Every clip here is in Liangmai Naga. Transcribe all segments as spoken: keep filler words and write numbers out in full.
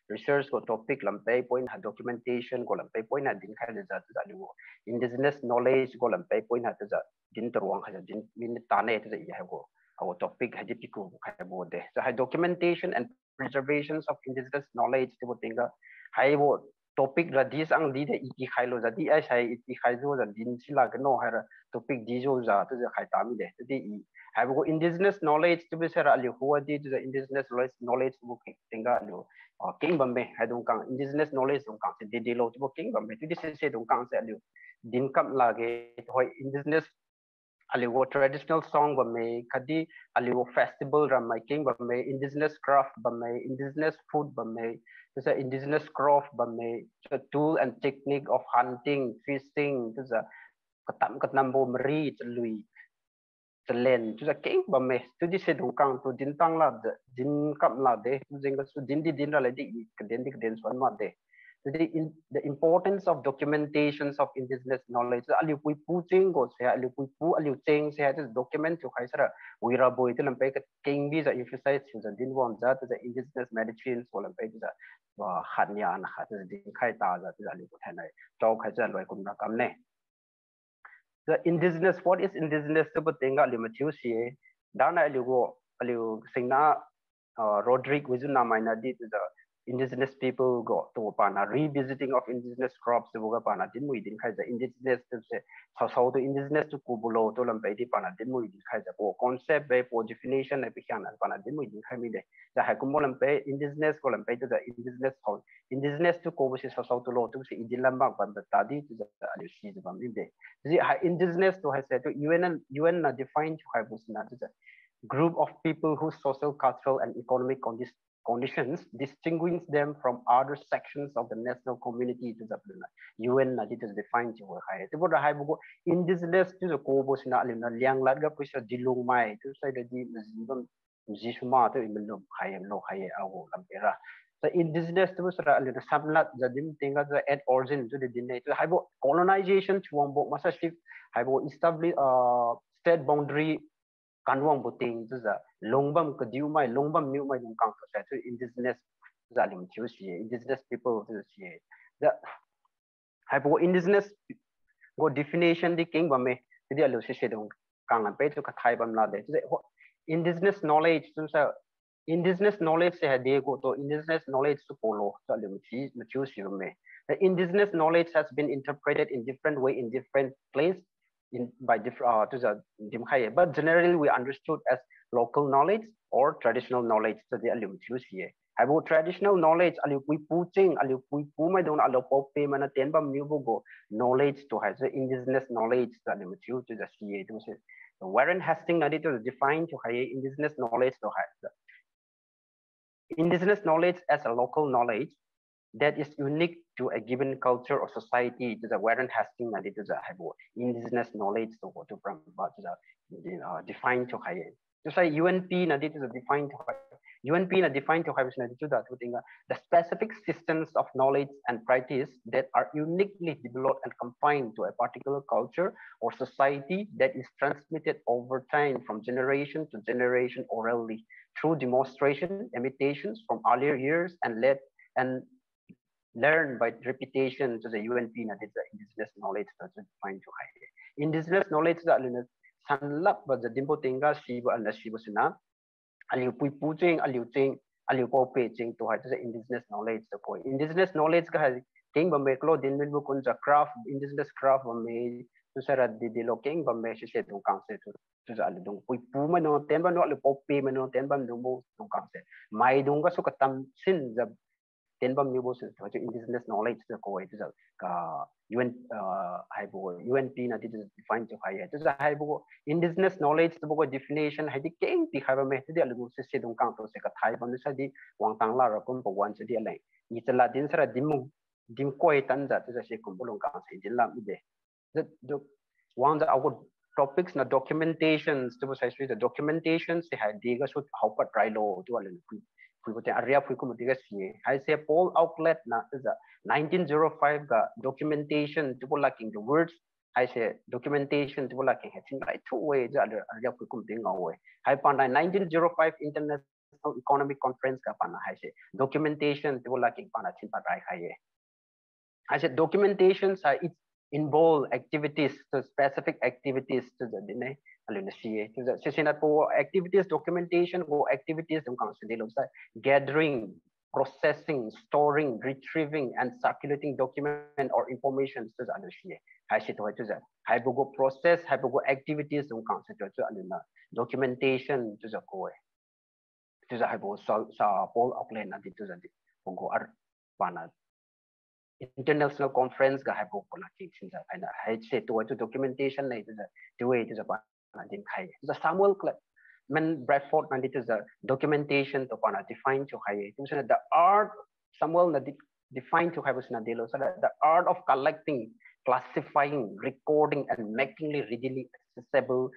research gu topic lampai point ha documentation gu lampai point ha dinkhai lejiu chiujiu aliu indigenous knowledge gu lampai point ha chiujiu din taruang khaijiu din min tane chiujiu i haigu, haigu topic haidi piku khaibo de. Chiu hai documentation and preservations of indigenous knowledge chiubo tingga haibo topic ra di sang di de i pikhailo jiu di ai sai i pikhaijiu jiu din si la kano haira topic di jiu jiu chiujiu khai ta mide. Chiudi i haibo gu indigenous knowledge chiubo saira aliu hu di chiujiu indigenous knowledge, knowledge chiubo tingga aliu ah, keng bamme, haidung kang indigenous knowledge dung kang se dede lo chiubo keng bamme. Chiudi sise dung kang se aliu din kam lakge, hoi indigenous aliu gu traditional song bamme, khatdi aliu gu festival ramai keng bamme, indigenous craft bamme, indigenous food bamme, chiujiu indigenous craft bamme, chiujiu tool and technique of hunting, fishing, chiujiu katam katambo mari chalui chalen chiujiu keng bamme. Chiudi se dung kang tu din tang la de, din kam la de, chiu jeng gasu din di din ra le di, kaden di kaden suan ma de. Chiudi in, the importance of documentations of indigenous knowledge. Aliu puipu cheng gu se, aliu puipu, aliu cheng se, chiu document thiukhai saira, wirabo-e chiu lampai kakeng bijiu emphasize thiujiu din wangjiu, chiujiu indigenous medicines gu lampai chiujiu, wa, khatnia na khat chiujiu dinkhai tajiu, chiujiu aliu gu thainai chao khaijiu loi kumra kamne. The indigenous, what is indigenous chiubo tingga aliu mathiu si-e. Dana aliu gu, aliu singna, uh, Roderick Wizuna maina di chiujiu indigenous people gu tu pana revisiting of indigenous crops chiubo ga pana dinmui dinkhaijiu indigenous chiu se saosao tu indigenous tu kubo lo tu lampai di pana dinmui dinkhaijiu gu concept bai gu definition nai pakhiangna pana dinmui dinkhai mide. Chiujiu haikumbo lampai indigenous gu lampai chiujiu indigenous sao, indigenous tu kubo se saosao tulo chiubo se i din lam bam bam tadi chiujiu aliu sijiu bam mide. Chiujiu hai indigenous tu haise tu U N, U N na define thiukhaibo sina chiujiu group of people whose social, cultural and economic condi-, conditions distinguish them from other sections of the national community chiujiu luna U N na di chiujiu define thiukhai. Chiubo ra haibo gu indigenous chiujiu kubo sina aliu na Lianglad ga puisa Dilungmai chiu saira di majibam Jisu ma tu i malum khai-e, lo khai-e, agu lampai ra. Sa indigenous tu sara aliu na Samlat jiu din tingga sa at origin tu di din-e. Tu haibo colonization thiuwangbo masa shift, haibo establish, ah, state boundary kanwangbo ting chiujiu lungbam kadiumai, lungbam niumai dung kang tu sa tu indigenous jiu aliu thiu si-e, indigenous people tu si-e. Jiu haibo indigenous gu definition di keng bamme, chiudi aliu sise dung kang lampai tu kathai bam la de. Chiudi ho-, indigenous knowledge chiu sa, indigenous knowledge se hai de gu tu indigenous knowledge tu kulo chiu aliu mathiu, mathiu si bamme. The indigenous knowledge has been interpreted in different way in different place, in, by diff-, uh, chiujiu dinkhai-e. But generally we understood as local knowledge or traditional knowledge chiudi aliu mathiu si-e. Haibo traditional knowledge, aliu puipu cheng, aliu puipu maidung, aliu pao-peh maina ten bam niubo gu knowledge tu haise indigenous knowledge chiujiu aliu mathiu chiujiu si-e chiu se. Warren Hastings na di chiujiu define thiukhai-e indigenous knowledge tu haise. Indigenous knowledge as a local knowledge that is unique to a given culture or society chiujiu Warren Hastings na di chiujiu haibo indigenous knowledge tu gu tu pram ba chiujiu, uh, define thiukhai-e. Chiusai U N P na di chiujiu define thiukhai. U N P na define thiukhaibo sina di chiujiu tu tingga, the specific systems of knowledge and practice that are uniquely developed and confined to a particular culture or society that is transmitted over time from generation to generation orally through demonstration, imitations from earlier years and led and learn by repetition chiujiu U N P na di chiujiu indigenous knowledge tu chiujiu define thiukhai-e. Indigenous knowledge chiujiu aliu na sanlakbo jiu dinbo tingga sibo aliu na sibo sina, aliu puipu cheng, aliu cheng, aliu pao-peh cheng tu hai chiujiu indigenous knowledge tu ku-e. Indigenous knowledge ga hai keng bamme kalo din minbo kumjiu craft, indigenous craft bamme, chiu saira di dilo keng bamme sise dung kang se tu, chiujiu aliu dung puipu maidung ten bam niu, aliu pao-peh maidung ten bam niubo dung kang se maidung gasu katam sinjiu ten bam niubo se chiu indigenous knowledge tu ku-e chiujiu ka U N, uh, haibo U N P na di chiujiu define thiukhai-e. Chiujiu haibo indigenous knowledge chiubo gu definition hai di keng pikhai bamme, chiudi aliu sise dung kang tu se kathai bam di sa di wangtang lara kum pawan chiudi aleng i chalad din saira dinmu, dinkoi tanjiu chiujiu se kumbo lung kang se din la mide. Chiujiu wangjiu agu topics na documentations chiubo sai suijiu documentation se hai di gasu haopad railo chiu aliu phui, phuibo te area phui kumbo tingga si-e. Haise Paul Aucklert na chiujiu nineteen zero five ga documentation chiubo ladkeng the words, haise documentation chiubo ladkeng hai thinlai thu-e chiujiu aliu area phui kumbo tingga ngao-e. Hai panai nineteen zero five International International Economic Conference ga pana haise documentation chiubo ladkeng pana thinpad rai khai ye. Haise documentation sai it involve activities to specific activities chiujiu dinne, aliuniu si ye. Chiujiu sisina gu activities, documentation gu activities dung khang si delo sai gathering, processing, storing, retrieving, and circulating document or information chiujiu aliu si ye. Haise tuhoi chiujiu haibo gu process, haibo gu activities dung khang si chiujiu aliuniu documentation chiujiu ku-e. Chiujiu haibo sa, sa Paul Aukland nadi chiujiu di, pagu ar pana international conference ga haibo pana kingsinjiu haina haise tuhoi chiu documentation ne chiujiu, chiu-e chiujiu pana dinkhai. Chiujiu Samuel Clement Bradford nadi chiujiu documentation tu pana define thiukhai ye. Chiusiniu the art, Samuel na de-, define thiukhaibo sina delo sai the art of collecting, classifying, recording, and making readily accessible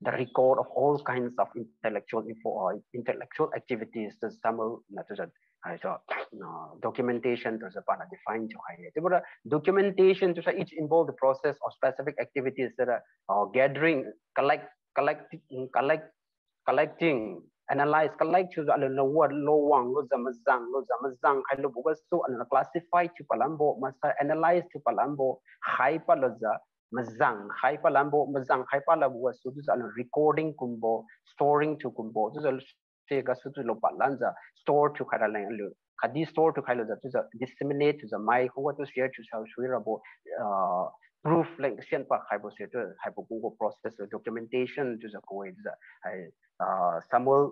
the record of all kinds of intellectual info, uh, intellectual activities chiujiu Samuel na chiujiu, haijiu, uh, documentation chiujiu pana define thiukhai ye. Chiubora documentation chiusai it involve the process of specific activities that are, uh, gathering, collect, collect, collect, collecting, analyze, collect thiujiu aliuniu wad lo wang lujiu mazang lujiu mazang khailubo gasu aliuniu classify thiu palambo, maksai analyze thiu palambo, khai palujiu mazang khai palambo, mazang khai palabo gasu chiujiu aliu recording kumbo, storing thiu kumbo, chiujiu se gasu chiulo palanjiu store thiukhai raleng aliu khatdi store thiukhai lujiu chiujiu disseminate thiujiu mai khuga chiu share thiu sa sui rabo, uh, proof leng sian pakhaibo se chiu haibo kungbo process documentation chiujiu ku-e chiujiu hai, uh, Samuel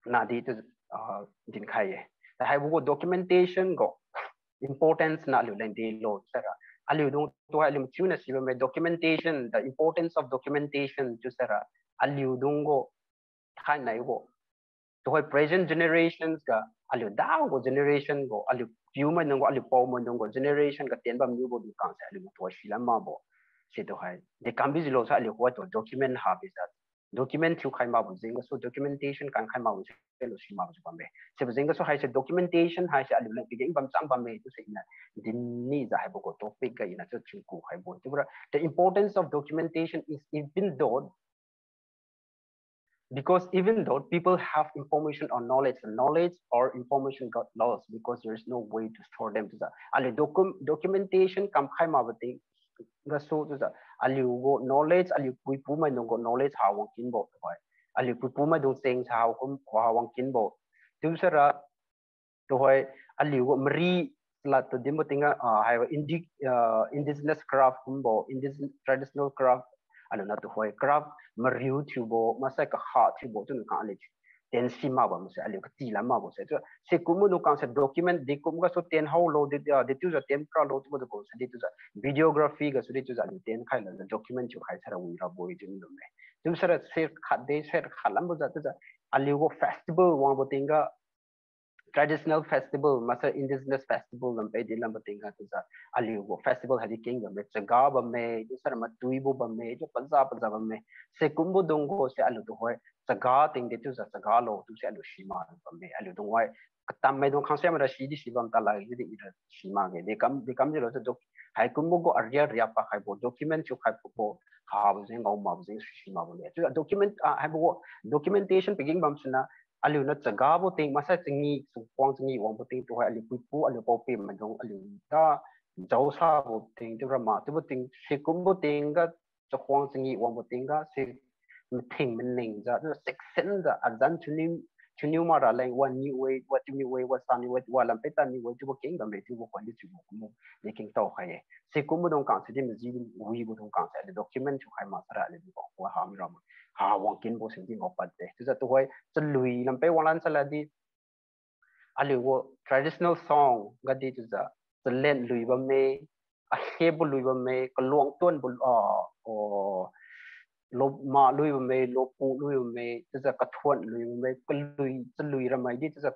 nadi chiu, uh, dinkhai ye. Haibo gu documentation gu importance niu aliu leng delo saira, aliudung tuhoi aliu mathiuna si bamme documentation, the importance of documentation chiu saira, aliudung gu thainai gu tuhoi present generations ga aliu dao gu generation gu aliu piumaidung gu aliu paomaidung gu generation ga tien bamniubo dung khang se aliu matuai silam makbo. Situhoi dekam bijiulo sai aliu khuga tu document ha bijiu document thiukhai makbo jeng gasu documentation kankhai makbo jeng gasu si makbo jiu bamme. Sibo jeng gasu haise documentation haise aliu leng pageng bam cham bamme chiu se iniu dinnijiu haibo gu topic ga iniu chiu chunku khaibo. Chiubora the importance of documentation is even though Because even though people have information or knowledge, the knowledge or information got lost because there is no way to store them. Chiujiu aliu docu-, documentation kamkhai makbo ting gasu chiujiu aliu gu knowledge, aliu puipu maidung gu knowledge ha wangkinbo tuhoi, aliu puipu maidung cheng sa ha kum ha wangkinbo. Chiusaira tuhoi aliu gu mari lad tu dinbo tingga, ah, haibo indi-, ah, indigenous craft kumbo, indigenous traditional craft, aliuniu tuhoi craft mariu thiubo, maksai kakha thiubo chiu nang khang aliu tien si mak bamse, aliu kati lam makbo se. Chiu sikumbo dung khang se document, dekum gasu tien haolo, de, ah, dechiujiu tien ralo chiubo dung khang se dechiujiu videography gasu dechiujiu aliu tien khailo document thiukhai saira wi rabo-e chiu lumle. Chiusaira se khat de se khat lambojiu chiujiu aliu gu festival wangbo tingga traditional festival, maksai indigenous festival lam pedi lambo tingga chiujiu aliu gu festival haidi keng bamme, chaga bamme, chiusaira matuibo bamme, chiu paza paza bamme. Sikumbo dung gu se aliu tuhoi chaga tingde chiujiu chagalo chiu se aliu si mak bamme. Aliu dungwai katam maidung khang se mara sidi si bam tala chiudi ira si makge. Dekam, dekam jiulo chiu doc-, haikumbo gu aria ria pakhaibo, document thiukhaibo, habo jeng ngao makbo jeng si makbo le. Chiu document, ah, haibo gu documentation pageng bam suna aliuniu chagabo ting, maksai changi, chakhuang changi wangbo ting tuhoi aliu puipu, aliu paopi maidung, aliu da jaosabo ting, chiu rama chiubo ting, sikumbo tingga chakhuang changi wangbo tingga se mathing maningjiu, chiu section jiu, azan thiuniu, thiuniu mak raleng, wa niu-e, wa chiuniu-e, wa saniu-e, wa lam peta niu-e, chiubo keng bamme, chiubo khon di chiubo kumbo di keng tao khai-e. Sikumbo dung khang se di maji wibo dung khang se aliu document thiukhai mak saira aliu di wa ha mira ma. Ha wangkinbo sing di ngao padde. Chiujiu tuhoi chalui lam pe wanglan sala di aliu gu traditional song gadi chiujiu chalen lui bamme, ahebo lui bamme, kaluang tuanbo, ah, o, loma lui bamme, lopu lui bamme, chiujiu kathuan lui bamme, kalui, chalui ramai di chiujiu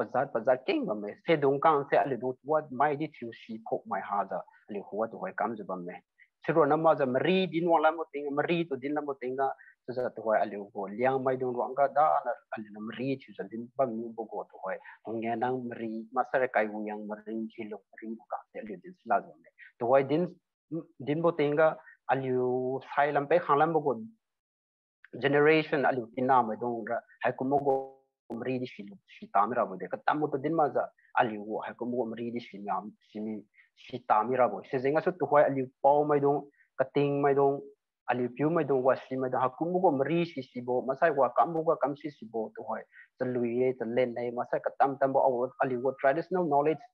pajat pajat keng bamme. Sidung khang se aliu dung wa mai di thiu si khok mai hajiu aliu khuga tuhoi kamjiu bamme. Sironna makjiu mari din wanglambo ting, mari tu din lambo tingga, chiujiu tuhoi aliu gu Liangmai dung ruangga dana aliuniu mari thiujiu din bamniubo gu tuhoi, Hungge nang mari, maksai Kaiwuyang mari, Hilung mari dung khang se aliu din silajiu bamme. Tuhoi din, dinbo tingga aliu sai lam pe khanglambo gu generation aliu tinamaidung ra haikumbo gu mari di si, si tami rabo de. Katambo tu din makjiu aliu gu haikumbo gu mari di si ngam, si mi, si tami rabo. Sijeng gasu tuhoi aliu paomaidung, katingmaidung, aliu piumaidung, wasimaidung, haikumbo gu mari si sibo, maksai wa kambo ga kam si sibo, tuhoi chalui ye, chalen ye, maksai katam tambo, aliu gu traditional knowledge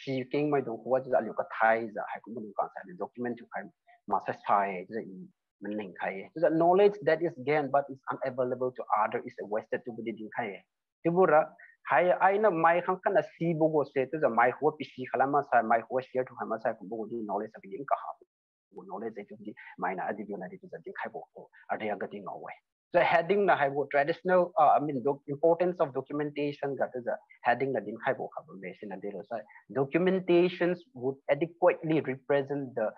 si kengmaidung khuga chiujiu aliu kathaijiu haikumbo dung kang sai aliu document thiukhai maksai sai chiujiu i maning khai-e. Chiujiu knowledge that is gained but is unavailable to other is a wasted chiubo di dinkhai-e. Chiubo ra hai ainiu mai khang khatna sibo gu se chiujiu mai khuga pisi khaila maksai, mai khuga share thiukhai maksai kumbo gu di knowledge a kadi kaha gu knowledge chiubo di mainiu adibiu nadi chiujiu dinkhaibo gu area ga di ngao-e. So heading niu haibo traditional, uh, I mean, doc-, importance of documentation ga chiujiu heading niu dinkhaibo kha bamme. Siniu dilo sai, documentations would adequately represent the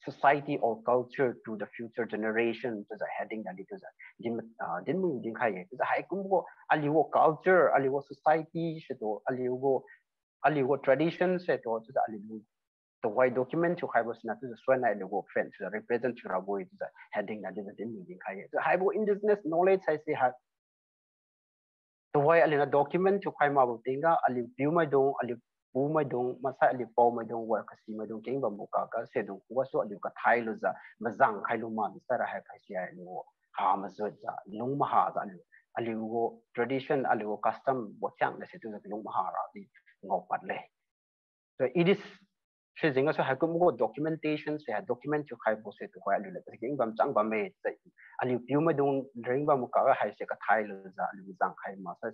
society or culture to the future generation chiujiu heading niu di chiujiu din, ah, dinmu dinkhai-e. Chiujiu haikumbo gu aliu gu culture, aliu gu society setu, aliu gu, aliu gu tradition setu chiujiu aliu tuhoi document thiukhaibo siniu chiujiu suanai aliu gu friend chiujiu represent thiurabo-e chiujiu heading niu di chiujiu dinmu dinkhai-e. Chiujiu haibo indigenous knowledge haise hai tuhoi aliuniu document thiukhai makbo tingga aliu piumaidung, aliu pumaidung, maksai aliu paomaidung, wa kasimaidung keng bambo kaga sedung khugasu aliu kathai lujiu mazang khailu mak di saira haikhai si aliu ha mazujiu lung mahajiu aliu, aliu gu tradition, aliu gu custom bo thiang le se chiujiu lung maha ra di ngao pad le. So it is, sijeng gasu haikumbo gu documentation se hai document thiukhaibo se tuhoi aliu le keng bam chang bamme, aliu piumaidung ring bambo kaga haise kathai lujiu aliu zang khai maksai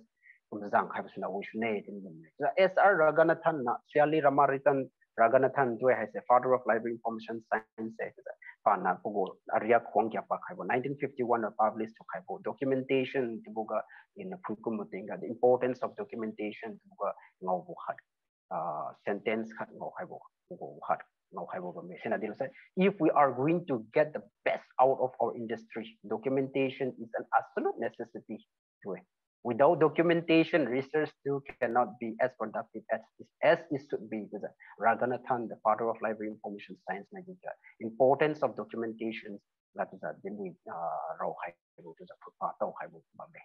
kum zang khaibo siniu wi sune din bamme. So S R Ranganathan niu, Siali Rama written, Ranganathan chiu haise father of library information science se chiujiu paniu pagu ariak khuang kia pakhaibo nineteen fifty-one niu publish thiukhaibo documentation chiubo ga iniu phuikumbo tingga the importance of documentation chiubo ga ngaobo khat, ah, sentence khat ngaokhaibo, pagu khat ngaokhaibo bamme. Siniu dilo sai, if we are going to get the best out of our industry, documentation is an absolute necessity. Chiu-e. Without documentation, research still cannot be as productive as, as it should be. Chiujiu Ranganathan, the father of library information science, niu chiujiu importance of documentation ga chiujiu dinbui, ah, raokhaibo chiujiu phutpa taokhaibo bamme.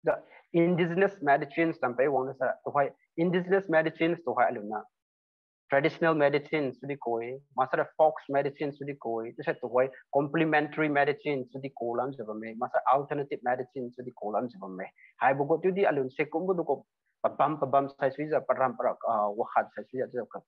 The indigenous medicines tampei wangna sa tuhoi indigenous medicines tuhoi aliuniu traditional medicines chiudi ku-e, maksai folk medicines chiudi ku-e, chiusai tuhoi complementary medicines chiudi ku lamjiu bamme, maksai alternative medicines chiudi ku lamjiu bamme. Haibo gu chiudi aliu se kumbo du gu pabam pabam saisuijiu, param para, ah, wakhat saisuijiu chiujiu ka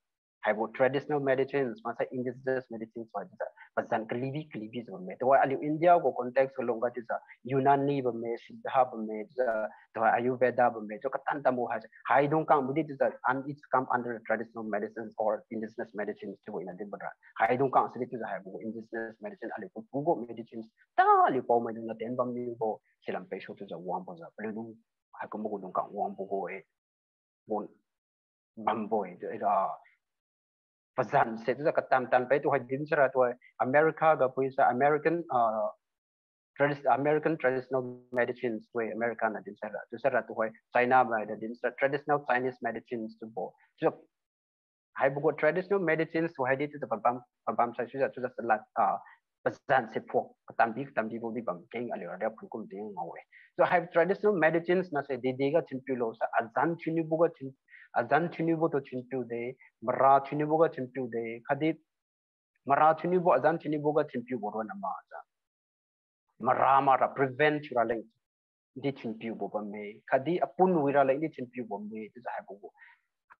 haibo traditional medicines maksai indigenous medicines wa chiujiu pazan kalibi kalibi jiu bamme. Tuhoi aliu India gu context ga lungga chiujiu Unani bamme, Siddha bamme, chiujiu tuhoi Ayurveda bamme, chiu katan tambo haise haidung kangbo di chiujiu un-, it's come under the traditional medicines or indigenous medicines chiubo iniu dinbo ra. Haidung kang sidi chiujiu haibo indigenous medicine aliu kupu gu medicines ta aliu paomaidung niu ten bamniubo silam pesu chiujiu wangbojiu paliudung haikumbo gu dung kang wangbo gu-e. Bon bambo-e, chiu ira pazan se chiujiu katam tan pei tuhoi din sara tuhoi America ga phuisa American, ah, tradi-, American traditional medicines chiu-e America niu din sara, chiu sara tuhoi China mai niu din sara traditional Chinese medicines chiubo. Chiu haibo gu traditional medicines tu haidi chiujiu pabam, pabam saisuijiu chiujiu salad, ah, pazan se phuak katambi katambibo di bam keng aliu area phuikum di ngao-e. So hai traditional medicines na se dede ga thinpiu lo sa azan thiniubo ga thin, azan thiniubo tu thinpiu de, mara thiniubo ga thinpiu de, khatdi mara thiniubo azan thiniubo ga thinpiubo ronna makjiu mara mara prevent thiura leng di thinpiubo bamme, khatdi apun wira leng di thinpiubo bamme chiujiu haibo gu,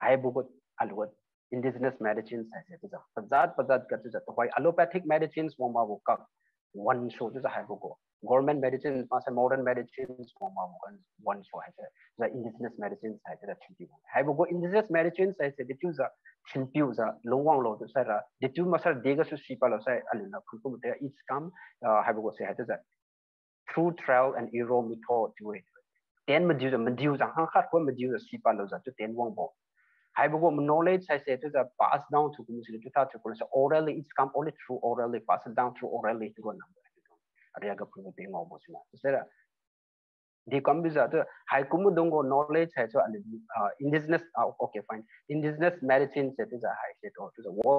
haibo gu aliu indigenous medicines haise chiujiu pajat pajat ga chiujiu tuhoi allopathic medicines wang makbo kak wansu chiujiu haibo gu government medicines maksai modern medicines wang makbo kak wansu haise chiujiu indigenous medicines hai chiujiu thinpiu. Haibo gu indigenous medicines haise dechiujiu thinpiujiu lungwanglo chiu saira dechiu maksai degasu sipadlo sai aliuniu phuikum te it's come, ah, haibo gu se hai chiujiu through trial and error method chiu-e. Ten madiujiu, madiujiu hangkhat khoi madiujiu sipad lujiu chiu ten wangbo. Haibo gu knowledge haise chiujiu pass down thiu kum sidi chiu ta thiu kum se orally, it's come only through orally, pass it down through orally chiu ronna. Ariaga phuibo te ngaobo sina chiu saira di kambijiu chiu haikum dung gu knowledge hai chiu aliu, ah, indigenous, ah, okay, fine, indigenous medicine se chiujiu haise tu chiujiu wo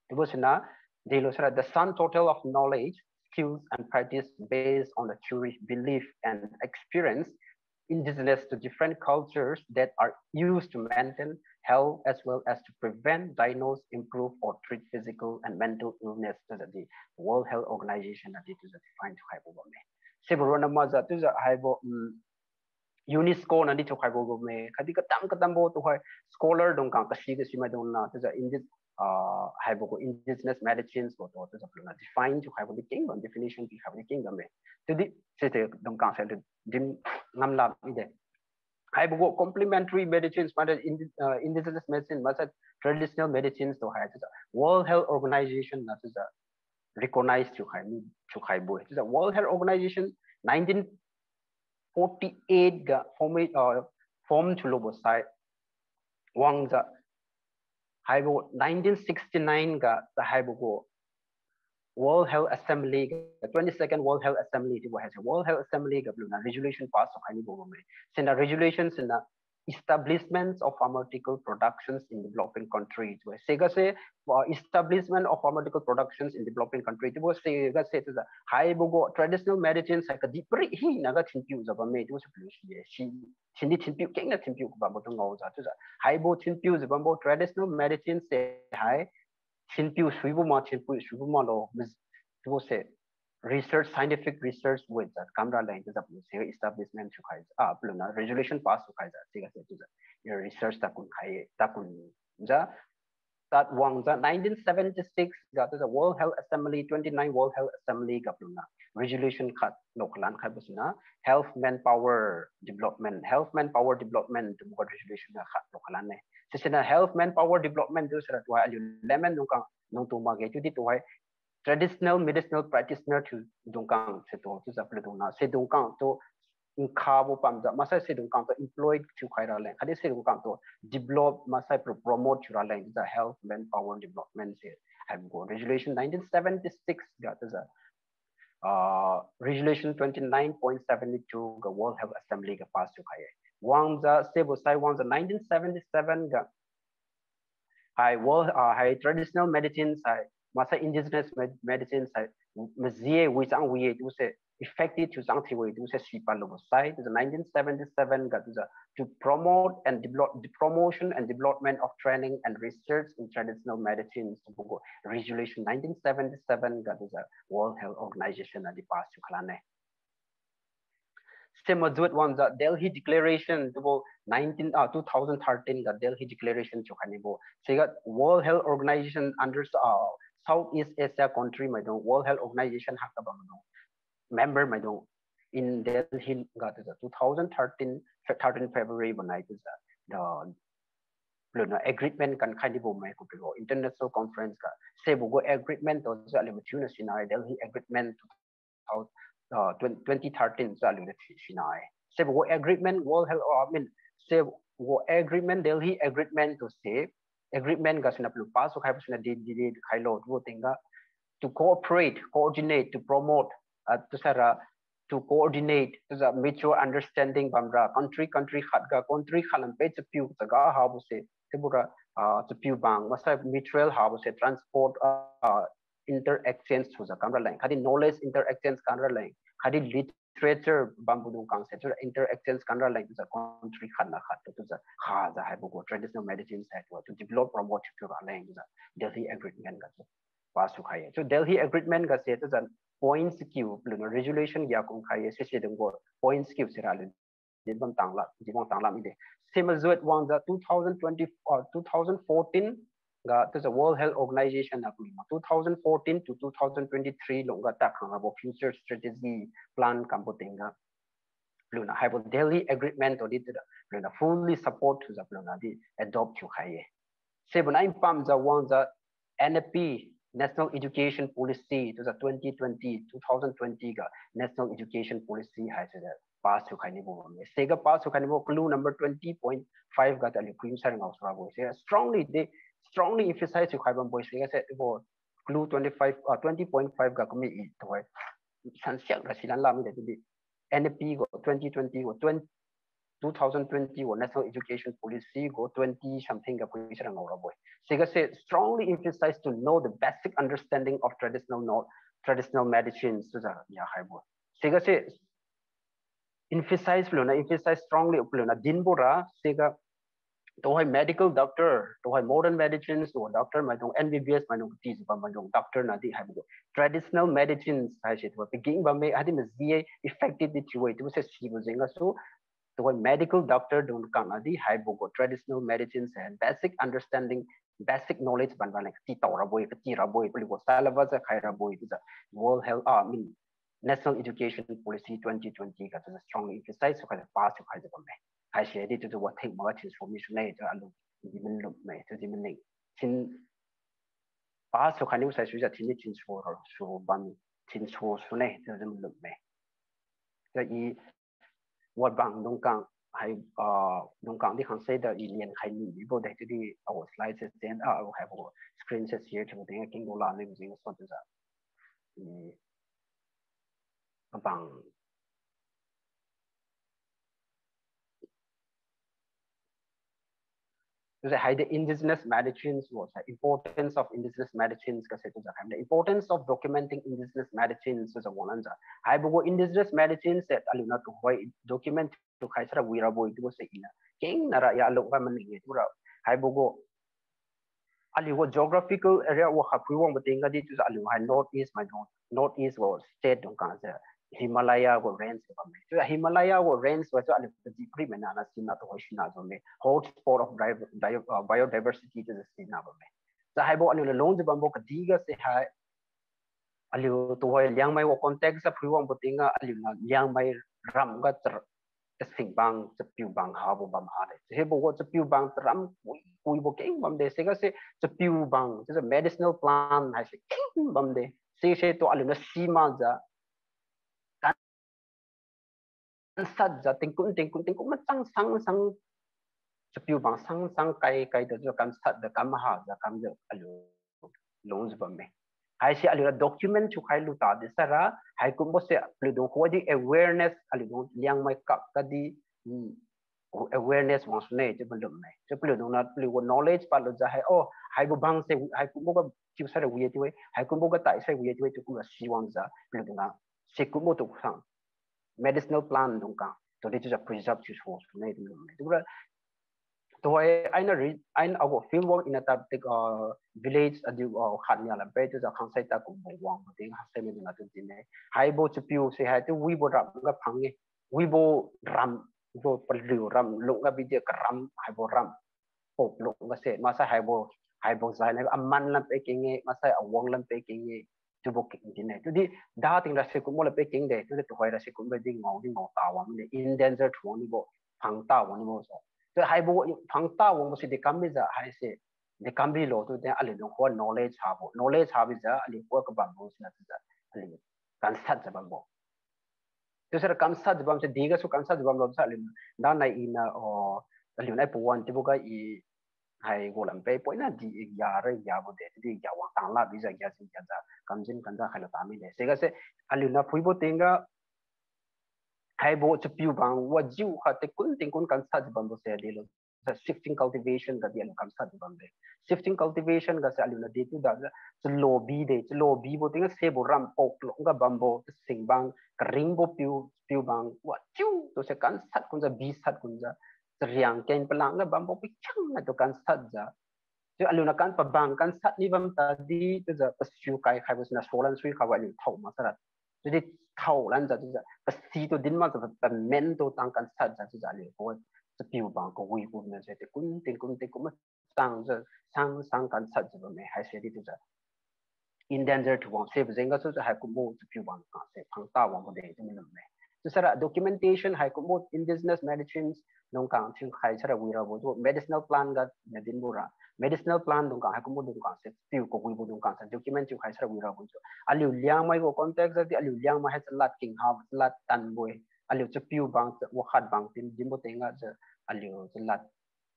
chiubo sina Delo sara, the sum total of knowledge, skills, and practice based on the theory, belief, and experience indigenous to different cultures that are used to maintain health as well as to prevent, diagnose, improve, or treat physical and mental illness, chiujiu di World Health Organization nadi chiujiu define thiukhaibo bamme. Sibo ronna makjiu chiujiu haibo, um, UNESCO nadi thiukhaibo bamme, khatdi katam katambo tuhoi scholar dung kang kasi kasi maidung na chiujiu indi-, ah, haibo gu indigenous medicines bo tu chiujiu paliuniu define thiukhaibo di keng bam, definition pikhaibo di keng bamme. Chiudi sise dung kang sai din ngamla mide. Haibo gu complementary medicines, maksai indi-, ah, indigenous medicine, maksai traditional medicines tu hai chiujiu World Health Organization na chiujiu recognize thiukhai mi, thiukhaibo-e. Chiujiu World Health Organization nineteen forty-eight ga form, ah, form thiulubo sai wangjiu haibo nineteen sixty-nine ga haibo gu World Health Assembly ga, twenty-second World Health Assembly chiubo haise World Health Assembly ga paliuniu resolution pass thiukhai mibo bamme. Siniu resolution siniu establishments of pharmaceutical productions in developing country chiubo. Sigase, uh, establishment of pharmaceutical productions in developing country chiubo sigase chiujiu haibo gu traditional medicine sai kadihpiri hinaga thinpiujiu bamme chiubo si paliu si-e. Si, sindi thinpiu kengna thinpiu kabambo tu ngaojiu chiujiu haibo thinpiujiu bambo traditional medicine se hai thinpiu suibo ma, thinpiu suibo malo, chiubo se research, scientific research weijiu kamra leng chiujiu paliu si establishment thiukhai, ah, paliuniu resolution pass thiukhaijiu sigase chiujiu research takun khai, takunjiu tad wangjiu nineteen seventy-six ga chiujiu World Health Assembly, twenty-nine World Health Assembly ga paliuniu resolution khat lo kalan khaibo siniu health manpower development, health manpower development chiubo gu resolution ga khat lo kalan-e. Sisiniu health manpower development chiu sira tuhoi aliu layman dung kang nung tu makge chiudi tuhoi traditional medicinal practitioner thiu dung kang se tu chiujiu paliu dungniu si dung kang tu nkhabo pamjiu maksai si dung kang tu employed thiukhai raleng khatdi si dung kang tu develop maksai pro-, promote thiu raleng chiujiu health manpower development se haibo gu resolution nineteen seventy-six ga chiujiu, ah, resolution twenty-nine point seven two ga World Health Assembly ga pass thiukhai-e. Wangjiu sibo sai wangjiu nineteen seventy-seven ga hai world, ah, hai traditional medicine sai, maksai indigenous med-, medicine sai, maji-e, wichang wi-e chiubo se, effective thiuchang thiu-e chiubo se sipadlubo sai chiujiu nineteen seventy-seven ga chiujiu to promote and develop, the promotion and development of training and research in traditional medicine chiubo gu resolution nineteen seventy-seven ga chiujiu World Health Organization nadi pass thiu kalan-e. Sima jut wangjiu Delhi Declaration chiubo nineteen, ah, two thousand thirteen ga Delhi Declaration thiukhai mibo. Siga World Health Organization under, ah, Southeast Asia country maidung World Health Organization hakga bamdung member maidung in Delhi ga chiujiu two thousand thirteen, thirteen February bo nai chiujiu the paliuniu agreement kankhai dibo mai ku pilo international conference ga. Sibo gu agreement tu chiujiu aliu mathiuniu sina-e Delhi Agreement two thousand, uh, twenty, twenty thirteen chiujiu aliuniu si-, sina-e. Sibo gu agreement World Health, uh, I mean, sibo gu agreement Delhi Agreement tu se, agreement ga siniu paliu pass thiukhaibo siniu di, di, di khailo chiubo tingga to cooperate, coordinate, to promote, uh, chiusai ra to coordinate, chiujiu mutual understanding bamra, country, country khat ga, country khat lam pe chapiu chaga habo se, chiubora, ah, chapiu bang, maksai mutual habo se, transport, ah, inter-exchange thiujiu kamra leng, khatdi knowledge inter-exchange kamra leng, khatdi literature bambo dung kang se, chiujiu inter-exchange kamra leng, chiujiu country khat na khat, chiujiu khajiu haibo gu traditional medicine side tu, to develop, promote thiu raleng, chiujiu Delhi Agreement ga chiu pass thiukhai-e. Chiu Delhi Agreement ga se chiujiu points kiu, paliuniu resolution gia kumkhai-e, sise dung gu points kiu sira aliu dinbam tangla, dinbam tangla mide. Sima jut wangjiu two thousand twenty, uh, two thousand fourteen ga, chiujiu World Health Organization na paliuniu two thousand fourteen to two thousand twenty-three lungga takhang rabo future strategy plan kambo tingga paliuniu haibo Delhi Agreement tu di chiujiu paliuniu fully support thiujiu paliuniu di adopt thiukhai-e. Sibo nai pamjiu wangjiu N E P, National Education Policy, chiujiu twenty twenty, two thousand twenty ga National Education Policy hai chiujiu pass thiukhai nibo bamme. Siga pass thiukhai nibo clue number twenty point five ga ta aliu khuimsai ngao surabo se strongly de, strongly emphasize thiukhai bambo-e. Siga se bo clue twenty-five, ah, twenty point five ga kumi i tuhoi sansiak ra silan la mide chiudi N E P gu twenty twenty gu twenty two thousand twenty gu National Education Policy gu twenty something ga phui sira ngao rabo-e. Siga se strongly emphasize to know the basic understanding of traditional, no, traditional medicines chiujiu ya haibo. Siga se emphasize luna, emphasize strongly luna dinbo ra, siga tuhoi medical doctor, tuhoi modern medicines, tuhoi doctor maidung, M B B S maidung, tijiu bam maidung, doctor nadi haibo gu traditional medicines haise tuhoi pageng bamme, hadi maji-e, effective di thiu-e chiubo se sibo jeng gasu, tuhoi medical doctor dung kang nadi haibo gu traditional medicines hai basic understanding, basic knowledge ban ban leng katitao rabo-e, kati rabo-e, paliu gu syllabus jiu khai rabo-e chiujiu World Health, ah, I mean, National Education Policy twenty twenty ga chiujiu strongly emphasize thiukhai, pass thiukhaijiu bamme. Haise di chiujiu watheng makga thin sumi sune chiu alu di malum me, chiudi maning. Thin pass thiukhai niu sai suijiu thin ni thin su, su bam, thin su sune chiujiu malum me. Chiu i wabang dungkang hai, ah, dungkang di khangse da i lian khai ni mibo de, chiudi agu slide se change, ah, agu haibo screen se share thiubo tingga kengbo la nibo jeng gasu chiujiu i kabang. Chiujiu hai the indigenous medicines was the importance of indigenous medicines ga se chiujiu khai the importance of documenting indigenous medicines chiujiu wanglanjiu. Haibo gu indigenous medicines se aliu na tuhoi document thiukhai sara wi rabo-e chiubo se iniu kengna ra ya alu ga maning-e chiura. Haibo gu aliu gu geographical area wa khat phui wangbo tingga di chiujiu aliu hai North East maidung, North East gu state dungkang se Himalaya gu range bamme. Chiu Himalaya gu range wa chiu aliu kaji pri maina na sina tuhoi sina bamme. Hotspot of bio-, bio-, uh, biodiversity chiujiu sina bamme. Chiu haibo aliu na lungjiu bambo kadih ga se hai aliu tuhoi Liangmai gu context ga phui wangbo tingga aliu na Liangmai ram ga char-, chasingbang, chapiubang habo bam hade. Chiubo gu chapiubang charam kui, kuibo keng bam de. Siga se chapiubang, chiujiu medicinal plant haise keng bam de. Sise tu aliu na simakjiu kansatjiu tingkum, tingkum, tingkum machang sang, sang, chapiubang sang, sang, kai, kai tu chiu kansatjiu kam hajiu kamjiu aliu lungjiu bamme. Haise aliu ra document thiukhai lu tadi sara, haikumbo se paliudung khuga di awareness, aliudung Liangmai kak ga di, hmm, awareness wang sune chiu malum me. Chiu paliudung na paliu gu knowledge padlujiu hai, oh, haibo bang se, haikumbo ga thiu sara wi-e chiu-e, haikumbo ga tai sai wi-e chiu-e, chiu kumra si wangjiu paliudung na sikumbo tu sang medicinal plant dungkang tu di chiujiu preserve thiu su sune chiu malum me. Chiura tuhoi aina re-, aina agu field work ina tactic, uh, village adiu, uh, khat nia lampe chiujiu khangsai ta kumbo wangbo ting khangsai maidung na tu din-e. Haibo chapiu se hai chiu wibo ram ga phang-e. Wibo ram, bo paliu ram lungga bidi karam haibo ram pok lungga se maksai haibo, haibo jai na aman lampe keng-e, maksai awang lampe keng-e, chiubo keng din-e. Chiudi da ting ra sikumbo lampe keng de, chiudi tuhoi ra sikumbo di ngao di ngao ta wang de, endanger thiu wang nibo, phang ta wang nibo sa. Chiu haibo phang ta wangbo se dekam bijiu haise dekam bilo chiudi aliudung khuga knowledge habo, knowledge ha bijiu aliu khuga kabambo sina chiujiu aliu kansatjiu bambo. Chiusai kansatjiu bam se di gasu kansatjiu bamlo sa aliu da nai ina, oh, aliu nai pawan chiubo ga i haigu lampe poina di ya ra yabo de, chiudi ya wang tang la bijiu ya jin ya ja kamjin kanja khailo ta mide. Siga se aliu na phuibo tingga haibo chapiu bang wajiu kha tekun tingkun kansatjiu bambo se dilo. Shifting cultivation ga di aliu kansatjiu bam de. Shifting cultivation ga se aliu na di chiu da, chalo bi de, chalo bibo tingga sebo ram pok lungga bambo, chasingbang, karingbo piu, piu bang wajiu tu se kansat kunjiu, bisat kunjiu, chariang ken palang ga bambo pikhang natu kansatjiu. Chiu aliu na kan pabang kansat ni bam tadi chiujiu pasiu kai khaibo sina solan sui khaibo aliu thao maksara. Chiudi thao lanjiu chiujiu pasi tu din makjiu pamen tu tang kansatjiu chiujiu aliu khuga chapiu bang kawi gu na se tekun tingkun tingkun machangjiu sang sang kansatjiu bamme haise di chiujiu endanger thiu wang sebo jeng gasu chiu haikumbo chapiu bang kang se phang ta wangbo de chiu malum me. Chiusai ra documentation haikumbo indigenous medicines dungkang thiukhai sara wi rabo chiu medicinal plant ga na dinbo ra. Medicinal plant dungkang haikumbo dungkang se piu kawibo dungkang se document thiukhai sara wi rabo chiu. Aliu Liangmai gu context ga di aliu Liangmai hai chalad keng ha, chalad tanbo-e. Aliu chapiu bang, wakhat bang tin dinbo tingga chiu aliu chalad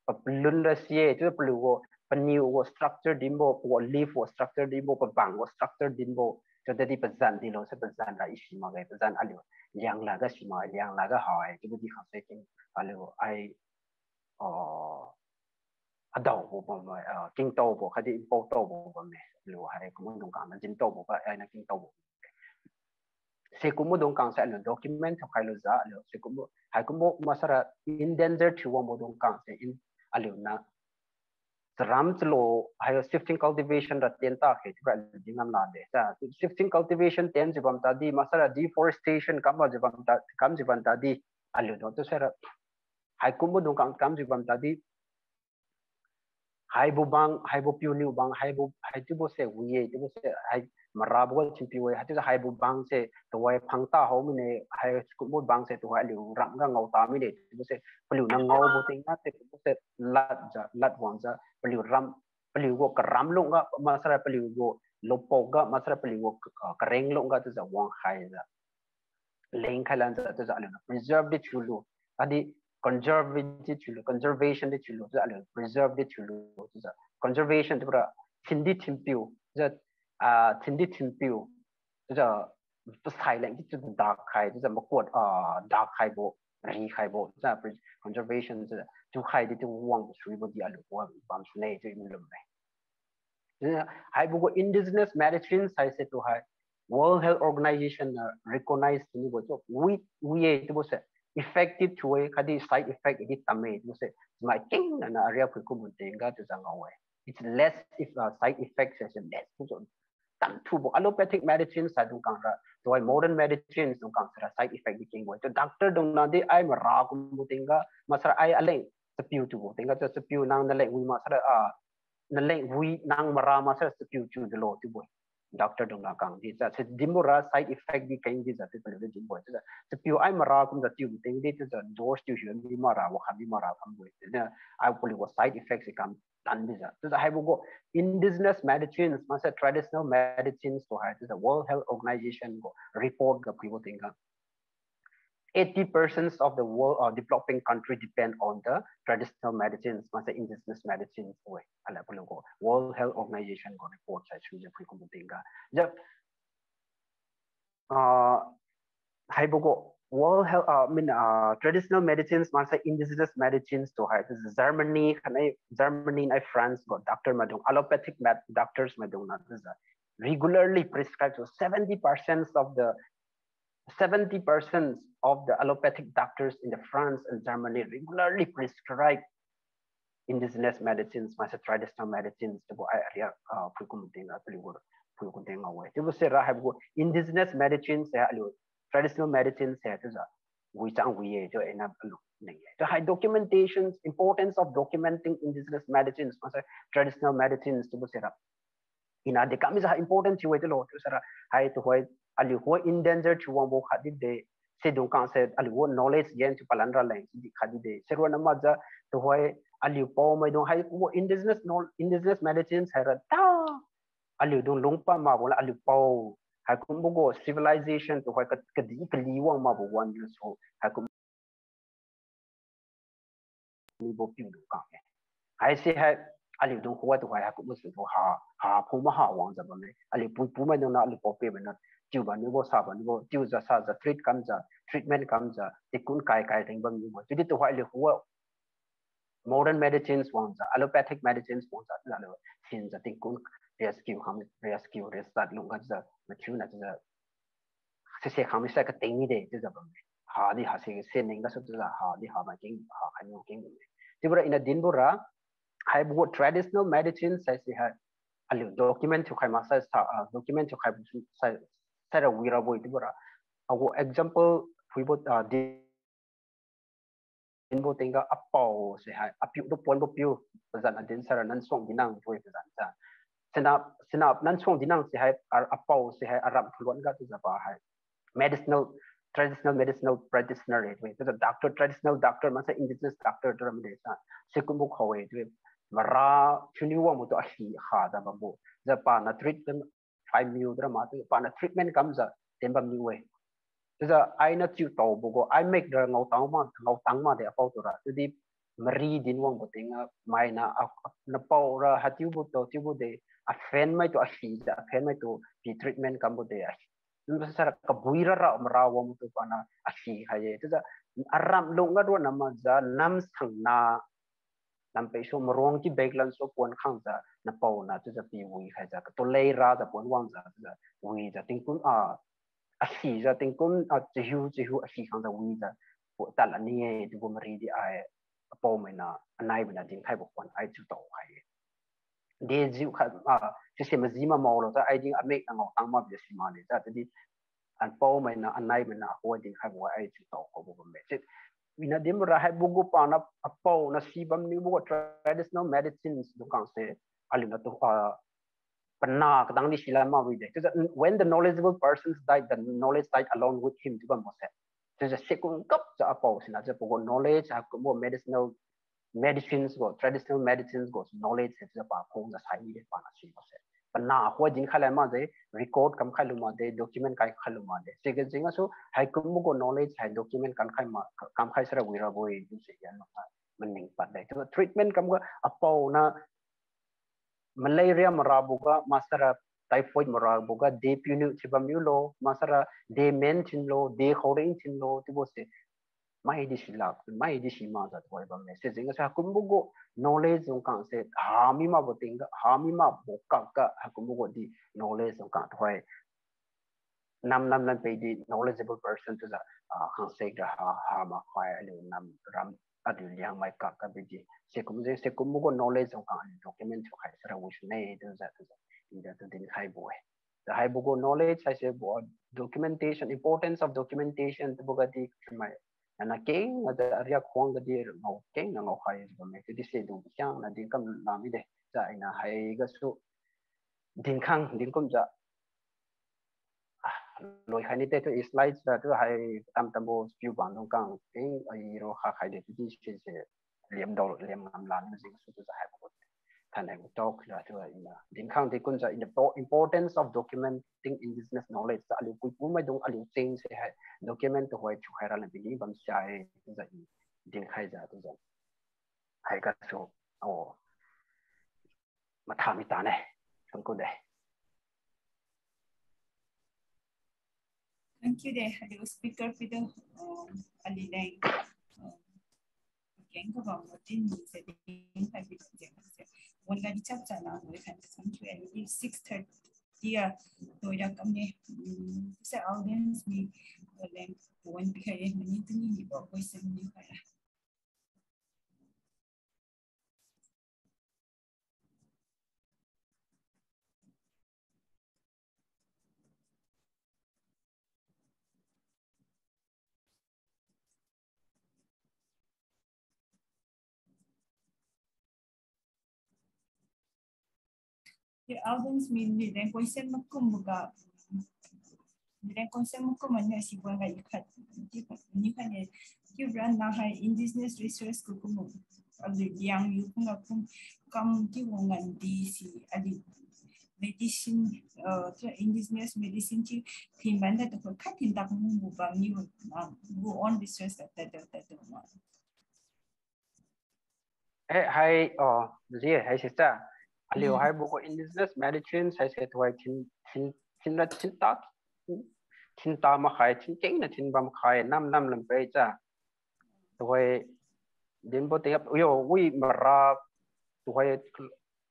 papalun ra si-e, chiu paliu gu, paniu gu structure dinbo, pagu leaf gu structure dinbo, pabang gu structure dinbo, Kadadi pazan dilo se pazan ra isi makge, pazan aliu Liangla ga si mak, Liangla ga hai, chiubo di khang se king aliu ai, ah, adaobo bamme, ah, kingtaobo khatdi npao taobo bamme, aliu hai kumbo dungkang na jintaobo ga aina kingtaobo. Sikumbo dungkang se aliu document thiukhai lujiu aliu sikumbo, haikumbo masara endanger thiu wangbo dungkang se in aliu na charam chalo, hai shifting cultivation ra tien ta khe chiubo aliu di ngam lade. Sa shifting cultivation tienjiu bam tadi, masara deforestation kamjiu bam ta, kamjiu bam tadi, aliu do tu sara haikumbo dungkang kamjiu bam tadi, haibo bang, haibo piuniu bang, haibo, haichiubo se wi-e, chiubo se hai marabo ga thinpiu-e, haichiujiu haibo bang se tuhoi phangta hao mine, haikumbo bang se tuhoi aliu ram ga ngao ta mide, chiubo se paliu na ngaobo tingga, chiubo se ladjiu, lad wangjiu, paliu ram, paliu gu karam lungga, masara paliu gu lopok ga, masara paliu gu, ah, kareng lungga chiujiu wangkhaijiu lengkhai lanjiu chiujiu aliu na preserve di thiulu, khatdi conserve di thiulu, conservation di thiulu, chiujiu aliu preserve di thiulu, chiujiu conservation chiubora thin di thinpiu, chiujiu, ah, thin di thinpiu, chiujiu pasai leng di chiujiu dakhai, chiujiu makuat, ah, dakhaibo, rikhaibo, chiujiu pre-, conservation chiujiu chiukhai di chiu wangbo suibo di aliu wa bam sune chiu i lum-e. Haibo gu indigenous medicine haise tuhoi World Health Organization na recognize thiu mibo chiu wi, wi-e chiubo se effective thiu-e khatdi side effect di tamme chiubo se mai kengna na ariak phui kumbo tingga chiujiu ngao-e. It's less if, uh, side effects haise less chiujiu tamthubo allopathic medicines hai dungkang ra tuhoi modern medicines dungkang sara side effect di kengbo-e. Chiu doctor dungna di ai mara kumbo tingga masara ai aleng chapiu thiubo tingga chiu chapiu nang naleng wi masara, ah, naleng wi nang mara masara chapiu thiu dilo chiubo-e. Doctor dungna kang di chiu se dinbora side effect di keng dijiu chiu paliu di dinbo-e. Chiujiu chapiu ai mara kumjiu thiubo tingdi chiujiu dose thiu hiu di mara wakhat di mara kambo-e. Chiuniu ai paliu gu side effect se kam tan dijiu. Chiujiu haibo gu indigenous medicines, maksai traditional medicines tuhoi chiujiu World Health Organization gu report ga phuibo tingga eighty percent of the world or developing country depend on the traditional medicines, maksai indigenous medicines we. Ala paliu gu World Health Organization gu report sai sujiu phui kumbo tingga. Jiu, ah, haibo gu World Health, ah, I mean, ah, traditional medicines, maksai indigenous medicines tuhoi, chiujiu Germany, khanai Germany, nai France gu doctor maidung, allopathic med-, doctors maidung na chiujiu regularly prescribe to seventy percent of the, seventy percent of the allopathic doctors in the France and Germany regularly prescribe indigenous medicines, maksai traditional medicines chiubo ai ariak, ah, phui kumbo tingga, ah, paliu gu phui kumbo tingga ngao-e. Chiubo sira haibo gu indigenous medicines se aliu traditional medicines se chiujiu wichang wi-e chiu ina alu ning-e. Chiu hai documentations, importance of documenting indigenous medicines, maksai traditional medicines chiubo sira ina dekam mijiu hai important thiu-e chiulo chiu sara hai tuhoi aliu gu endanger thiu wangbo khatdi de, sidung kang se aliu gu knowledge gain thiu palan raleng sidi khatdi de. Sironna makjiu tuhoi aliu pao maidung haibo indigenous knowl-, indigenous medicines haira ta aliu dung lungpad makbo la aliu pao haikumbo gu civilization tuhoi ka-, kadih kali wang makbo wan jiu su haikum mibo piu dung kang-e. Haise hai aliu dung khuga tuhoi haikumbo su tu ha, ha phu maha wangjiu bamme. Aliu pui pu maidung na aliu pao pe maidung na tiu bamniubo sa bamniubo tiujiu sajiu treat kamjiu, treatment kamjiu tingkum kai kai ring bamniubo. Chiudi tuhoi aliu khuga modern medicines wangjiu, allopathic medicines wangjiu, aliu sinjiu tingkum riaskiu khang, riaskiu riasat lungga jiu mathiuna chiujiu sese khang misai kating mide chiujiu bamme. Ha di ha se, se ning gasu chiujiu ha di ha mai keng, ha khai niu keng bamme. Chiubora ina dinbora haibo gu traditional medicine haise hai aliu document thiukhai maksai sa, ah, document thiukhai sai, saira wirabo-e chiubora agu example phuibo, ah, di dinbo tingga apao se hai, apiu tu ponbo piu, pazan adin sara Nansuang Dinang chiu-e pazan sa. Sina, sina Nansuang Dinang se hai, a-, apao se hai, aram phuluan ga chiujiu pa hai medicinal, traditional medicinal practitioner-e chiu-e. Chiujiu doctor, traditional doctor, maksai indigenous doctor chiura mide sa. Sikumbo khao-e chiu-e. Mara thiuniu wangbo tu ahi ha da bambo. Jiu pana treat kam, phaimiu dra ma chiu pana treatment kamjiu ten bamniu-e. Chiujiu aina chiu taobo gu, ai mek ra ngao tang ma, ngao tang makde apao tura. Chiudi mari din wangbo tingga maina a, a, napao ra hatiubo tao chiubo de, aphen maitu ahi jiu, aphen maitu pi treatment kambo de ahi. Chiubo sara kabui rara mara wangtu pana ahi khai ye. Chiujiu aram lung ga ronna makjiu nam sangna, nam pei su maruang ki bek lan su pon khangjiu, napao na chiujiu pi wi khaijiu, katulei rajiu pon wangjiu, chiujiu wijiu tingkum a, ahi jiu tingkum a, chahiu, chahiu ahi khangjiu wijiu, pu tadla ni-e, chiubo mari di ai, apao maina, anai maina dinkhaibo pon ai chiu tao khai ye. Dejiu khat, a, sise maji ma maolo jiu, ai ding amek na ngao tang ma bi si mane jiu, chiudi, apao maina, anai maina, akhoi dinkhaibo ai chiu tao kabo bamme. Si, ina dim ra haibo gu pana, apao na si bamniubo gu traditional medicines dung khang se, aliu natu, a, pana katang di sila ma wi de. Chiujiu, when the knowledgeable persons died, the knowledge died along with him, chiu bambo se. Chiujiu sikum gapjiu apao sina jiu pagu knowledge, haikumbo medicinal, medicines gu, traditional medicines gu knowledge se chiujiu pa phungjiu sai mide pana sibo se. Pana akhoi dinkhai lai makjiu, record kamkhai lu makde, document kaikhai lu makde. Siga jeng gasu, haikumbo gu knowledge hai document kamkhai ma, kamkhai sara wi rabo-e, chiu se yan maning pad de. Chiujiu treatment kamga apao na malaria marabo ga, maksara typhoid marabo ga, de piuniu chiu bamniu lo, maksara de men thinlo, de khaoring thinlo, chiubo se mai di silak, mai di si makjiu tuhoi bamme. Sijeng gasu haikumbo gu knowledge dung khang se, hami makbo tingga, hami makbo kakga, haikumbo gu di knowledge dung khang tuhoi nam nam lam pei di knowledgeable person chiujiu, ah, khangse ra ha, ha makhai aliu nam ram aliu Liangmai kak kabi di. Sikum jeng sikumbo gu knowledge dung khang aliu document thiukhai sara wi sune chiujiu, chiujiu, chiujiu tu dinkhaibo-e. Chiujiu haibo gu knowledge haise bo documentation, importance of documentation chiubo ga di chamai. Ana kengna jiu ariak khuang ga di ngao kengna ngaokhai bamme, chiudi se dung siangna din kam la mide. Chiujiu ina haigasu dinkhang dinkumjiu loikhai nite, tu slides ra tu hai tam tambo piu bang dung khang keng ai ro kha khai de, chiudi sise liamdao liam ngam lan jengsu chiujiu haibo gu thainai gu talk ra chiu ina dinkhang dinkumjiu in the importance of documenting indigenous knowledge, aliu puipu maidung aliu cheng se hai document tuhoi thiukhai ra lan pini bamsai chiujiu i dinkhaijiu chiujiu haigasu, o, matha mi tane. Thangku de. Thank you de, aliu speaker piu tu, uh, aliu leng, uh, keng kabam mo din ni se din hai piu tu jeng se. Wan ga di chap cha na mo kan thank you, and it is six thirty a, to ida kam ne, um, se audience ni, uh, leng, wan pikhai, mani tu ni ni bo question ni khai. Di audience mi ni leng question makum ga, ni leng question makum ania si buan ga ikhat, di khat, ni khat ne, di brand na hai indigenous resource ko kum, aliu Liangmai kum ga kum, kam di wang ngan di si, aliu medicine, uh, tu indigenous medicine ti thin ban da tu khat thin tak mu mu ba ni, uh, go on research da da da da ma. Eh, hai, oh, ji, hai sister. Aliu haibo gu indigenous medicine haise tuhoi thin, thin, thin ra thin ta, thin ta makhai, thin kengna thin bam khai, nam nam lam pei cha. Tuhoi dinbo tingga, yo, wi mara, tuhoi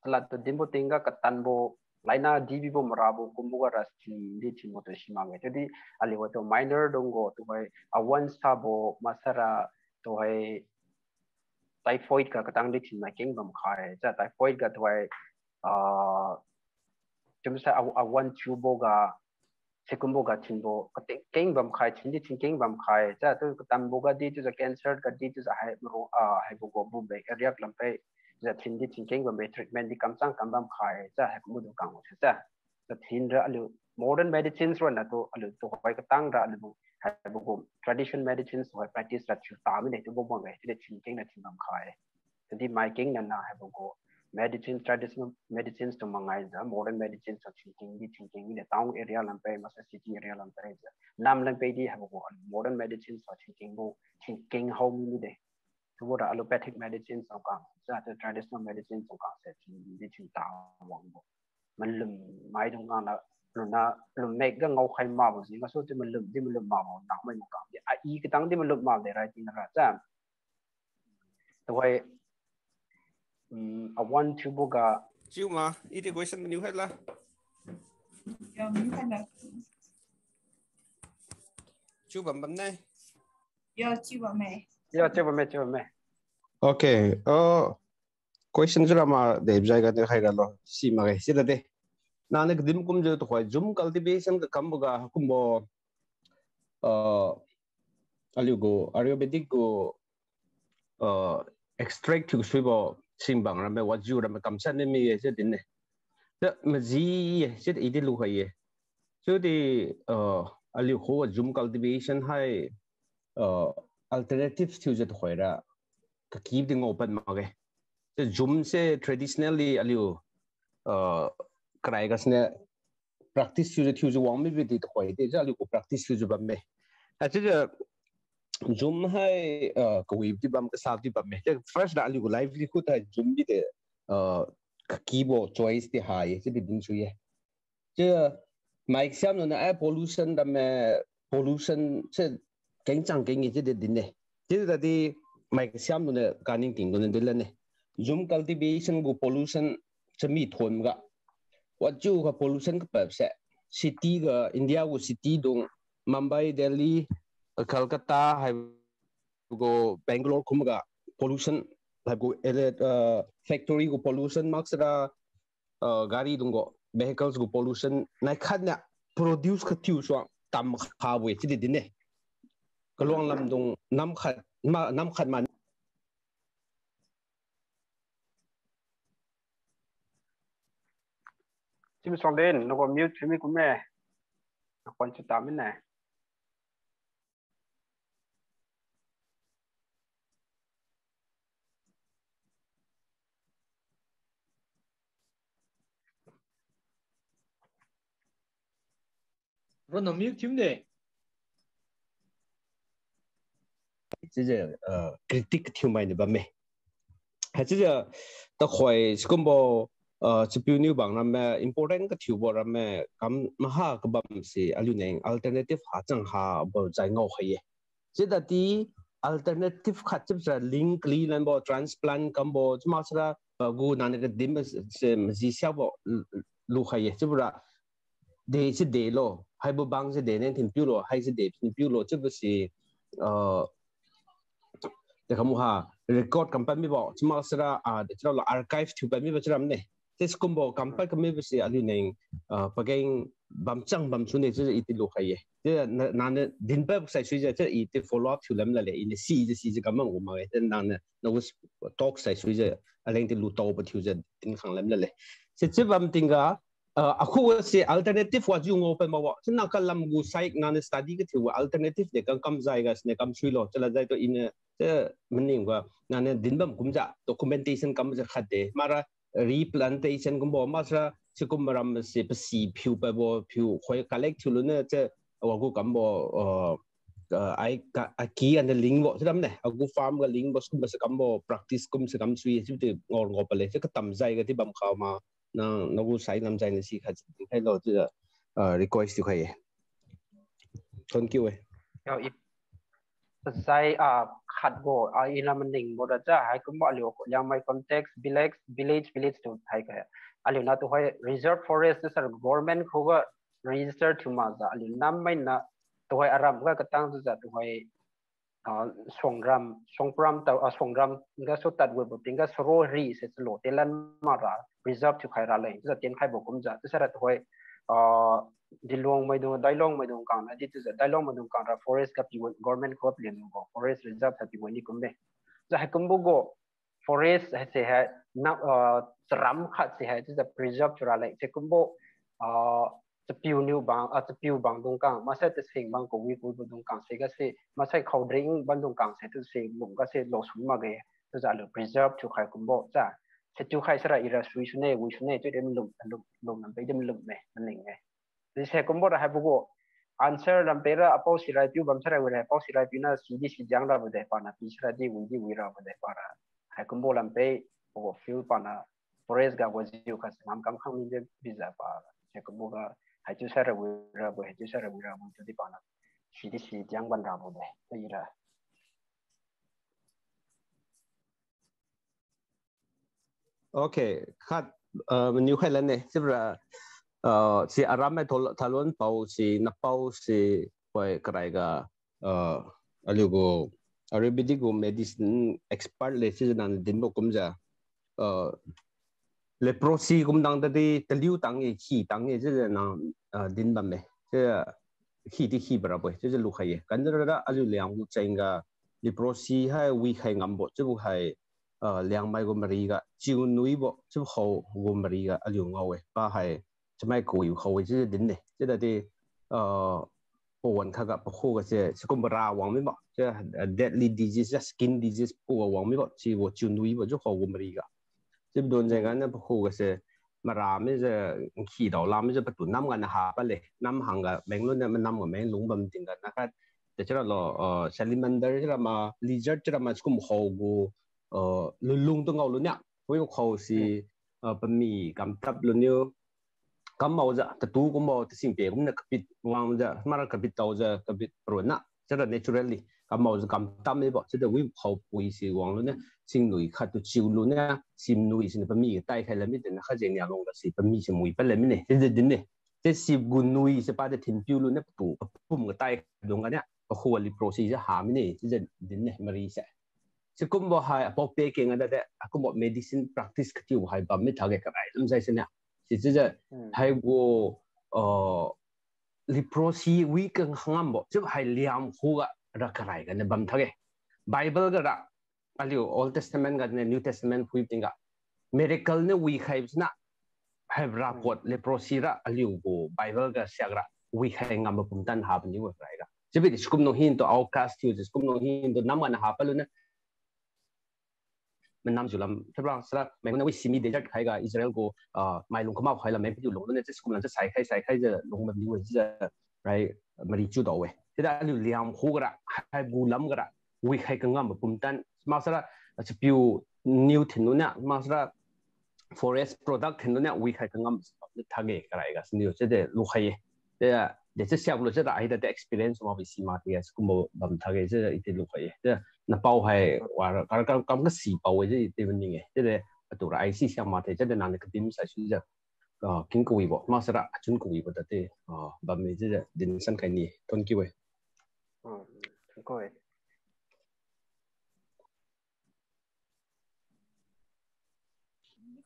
lad tu dinbo tingga katanbo, laina dibibo marabo kumbo ga ra thin di thinbo tu si makge. Chiudi aliu tu minor dung gu tuhoi awan sabo maksara tuhoi typhoid ga katang di thin mai keng bam khai. Cha typhoid ga tuhoi, ah, chiumsa a, awan thiubo ga, sikumbo ga thinbo, kating keng bam khai, thin di thin keng bam khai. Cha tu katanbo ga di, chiujiu cancer ga di, chiujiu hai maru, ah, haibo gu bu be ariak lam pei, chiujiu thin di thin keng bam be treatment di kamchang kam bam khai. Cha haikumbo dung kang se cha. Chiujiu thin ra aliu modern medicines ronna tu aliu tuhoi katang ra aliu haibo gu tradition medicines tuhoi practice ra thiu ta mide chiubo bang ga, chiudi thin kengna thin bam khai. Chiudi mai kengna na haibo gu medicine, traditional medicines tu mangai jiu modern medicines tu thin keng di thin keng mide town area lam pei, maksara city area lam pei jiu. Nam lam pei di haibo gu modern medicines tu thin kengbo, thin keng hao mi mide. Chiubo ra allopathic medicines dung khang, cha tu traditional medicines dung khang se thin di thin ta wangbo. malum maidung kangna, luna, lum mek ga ngao khai mabo jeng gasu chiu malum di malum mabo nang mai mukang di. A i katang di malum mabo de rai tingna ra cha. Tuhoi, um, a one two book ga. Chiu ma, i di question mani hai la. Ya, mani hai la. Chiu bam bam nai. Ya, chiu bam me. Ya, chiu bam me, chiu bam me. Okay. Uh, question jira ma de jai ga de hai ga lo. Si ma ga si da de. Na ne kadim kum je tuhoi Jhum cultivation ka kam ga kumbo. Uh, aliu gu Ayurvedic gu uh, extract thiu suibo singbang ramme wajiu ramme kamsan ne mi ye se din ne. Te maji ye se i di lu hai ye. So di uh, aliu khuga Jhum cultivation hai uh, alternative thiu je tuhoi ra kakip di ngao pan ma ge. Te Jhum se traditionally aliu uh, karai ga sine practice thiujiu thiujiu wang mibi di tuhoi di, ja aliu gu practice thiujiu bam me. Achiujiu Jhum hai, uh, kawi di bam, kasa di bam me. Ja first da aliu gu livelihood hai Jhum bi de, uh, kakibo choice di hai, chiu di din su ye. Chiu mai siam no na, eh, pollution da me, pollution se keng chang keng ye chiu di din ne. Chiu da di mai siam no na kaning ting no na din la ne. Jhum cultivation gu pollution chami thon ga. Wajiu ga pollution kapap se. City ga, India gu city dung, Mumbai, Delhi, Kolkata, hai gu Bangalore kum ga pollution, hai gu ele-, uh, factory gu pollution maksara, uh, gari dung gu vehicles gu pollution, nai khat na produce kathiu suang tam kha we chiu di din ne. Kaluang lam dung nam khat, ma, nam khat ma Chim suang din, nagu mute thiumi kumme. Nakhuan chiu tamine. Bro, na mute thiu de. Chiujiu, uh, critic thiu mai ni bamme. Haichiujiu, takhoi sikumbo, uh, chapiu niu bang ramme, important kathiubo ramme, kam maha kabam si aliu neng alternative ha chang habo jai ngao khai ye. Chiuda di alternative khat chiubo sira link li lanbo transplant kambo, chiuma sira, uh, gu nang ne kadim se maji siabo lu khai ye. Chiubora de si de lo, haibo bang si de ne thinpiu lo, hai si de thinpiu lo, chiubo si, uh, de kamu ha, record kam pad mibo, chiuma sira, ah, de chira lo archive thiu pad mibo chiram ne. Chiu sikumbo kam pad kam mibo si aliu neng, ah, pageng bam chang bam sune chiu i di lu khai ye. Chiu na, nang ne din pad sai sui jiu, chiu i di follow up thiu lam la le, i ne si jiu si jiu kam mang gu ma ye. Chiu nang ne, nagu talk sai sui jiu, aleng di lu tao pa thiu jiu din khang lam la le. Chiu chiu bam tingga, Uh, akhu se alternative wajiu ngao pad ma wa. Chiu nang kalam gu sai nang ne study kathiu wa alternative de kam kam jai ga sine kam sui lo. Chiu la jai tu i ne, chiu maning ga nang ne din bam kumjiu documentation kam jiu khat de. Mara replantation kumbo, masra sikum maram se pasi phiu pabo, phiu khoi collect thiu lu ne, chiu wa gu kambo, uh, uh, ai ka, aki ane lingbo, chiu lam ne, agu farm ga lingbo, sikum se kambo, practice kum se kam sui, chiu di ngao ngao pale, chiu katam jai ga di bam kha ma, nang, nagu sai lam jai na si khat khai lo, chiu, uh, request thiu khai ye. Thank you, eh. Yo, i, sai, ah, khat gu, ah, i lam ningbo da cha, haikumbo aliu Liangmai context, village, village, village tu hai khai. Aliu na tuhoi reserve forest na sir government khuga register thiu makjiu, aliu nam mai na tuhoi aram ga katang jiu jiu tuhoi, ah, suangram, suangpram tao, ah, suangram gasu tad webo tingga saro ri se chalo telan mara reserve thiu khai raleng, chiujiu tien khaibo kumjiu, chiusai ra tuhoi, ah, Diluang maidung, Dailong maidung kang na di chiujiu, Dailong maidung kang ra forest ga piwan, government khuga paliu gu forest reserve sa piwan ni kumbe. Chiujiu haikumbo gu forest haise hai, na, ah, charam khat se hai, chiujiu preserve thiu raleng, se kumbo, ah, chapiu niu bang, ah, chapiu bang dung kang, masai tasing bang kawi kawibo dung kang se gase, masai khaodring bam dung kang se, tasing lung gase losun makge, chiujiu aliu preserve thiu khai kumbo, cha, se thiu khai sara ira sui sune, wi sune, chiudi malum, lum, lum lam pei di malum me, maning e. Dise kumbo ra haibo gu answer lam pei ra apao siraipiu bam sara wi ra apao siraipiu na si di si diang rabo de pana pi sara di wi di wi rabo de para. Haikumbo lam pei, pagu field pana forest ga wajiu khat se ngam kam khang mi de bijiu pa, se kumbo ga, haichiu sai ra wi ra bo, haichiu sai ra wi ra bo, chiudi pana, sidi si tiang ban ra bo de, aira. Okay, khat, uh, maniu khai lan ne, sibra, uh, si aram mai thol-, thalon pao si, napao si, poi karai ga, uh, aliu gu, Ayurvedic gu medicine expert le si nang dinbo kumjiu, uh, leprosy kum dang tadi taliu tang e, khi tang e, si nang, uh, din bam me. Si, khi di khi bara poi, si lu khai ye. Kan ra aliu Liangmai gu cheng ga leprosy hai wi khai ngambo, chiubo hai, uh, Liangmai gu mari ga, chiu nui bo, chiubo khao gu mari ga, aliu ngao e, pa hai, chamai kui khao e, chiu din ne. Chiu dadi, uh, pawan kha ga, pakhu ga se, sikum bara wang mi ba, chiu, uh, deadly disease, skin disease, pakhu ga wang mi ba, chiubo, chiu nui bo, chiu khao gu mari ga. Chiu don jeng ga na pakhu ga se, mara mi se, khi dao la mi se, patu nam ga na ha pa le, nam hang ga, meng lu na, manam ga meng lung bam ting ga, na khat, te chira lo, uh, salamander chira ma, lizard chira ma, sikum khao gu, uh, lulung tu ngao lu nia. Wi khao si, uh, pami kam tap lu niu. Kam mao jiu, tatu kumbo, tasing pe kumna kabit wang jiu, mara kabit tao jiu, kabit pro na. Chira naturally, kam mao jiu, kam tam e bo, chida wi khao pui si wang lu na, sing nui khat tu chiu lu na, sim nui si na pami tai khai la mi de na, kha jeng nia long ga si pami si mui pa la mi ne, chida din ne. Chi si gu nui si pa de thin piu lu na patu, pum ga tai dung ga nia, pakhu ga leprosy jiu ha mi ne, chida din ne, mari se. Sikumbo hai, apao pe keng ada de, akumbo medicine practice katiu hai bam mi thage karai lam sai sina. Si chiujiu, hmm, haibo, uh, leprosy wi kang ngambo, chiu hai Liangmai khuga ra karai ga na bam thage. Bible ga ra, aliu Old Testament ga ne New Testament phui ting ga, miracle ne wi khai sina, hai ra, hmm, pot leprosy ra, aliu gu Bible ga siak ra, wi khai ngam pumtan ha bani wa karai ga. Chiubi di sikum nung hin tu outcast thiu, sikum nung hin tu nam ga na ha pa lu na, manam jiu lam, chiubo sara, meng na wi Sinai desert khai ga Israel gu, ah, mailung kamao khai lam meng piu lung lu ne, chiu sikum lam chiu sai khai, sai khai jiu lung bam di wi jiu, rai, mari chiu dao we. Chiuda aliu Liangmai khuga ra, haibo lam ga ra, wi khai kangam pumtan, maksara, chipiu niu thin lu na, maksara, forest product thin lu na, wi khai kangam, thage karai ga, siniu, chiude lu khai ye. Chiude, de chiu siak lu chiuda, ai da de experience ma bi si ma ti, sikumbo bam thage, chiude iti lu khai ye. Chiude, napao hai, wa, kar, kar, kam kasi pao we, chiude iti maning e. Chiude, atura ai si siak ma te, chiude nang de kadim sai su jiu. Ah, king kawibo, maksara, achun kawibo da te, ah, bam me chiude, din san khai ni, thon kiu we. Ah, thon kiu we.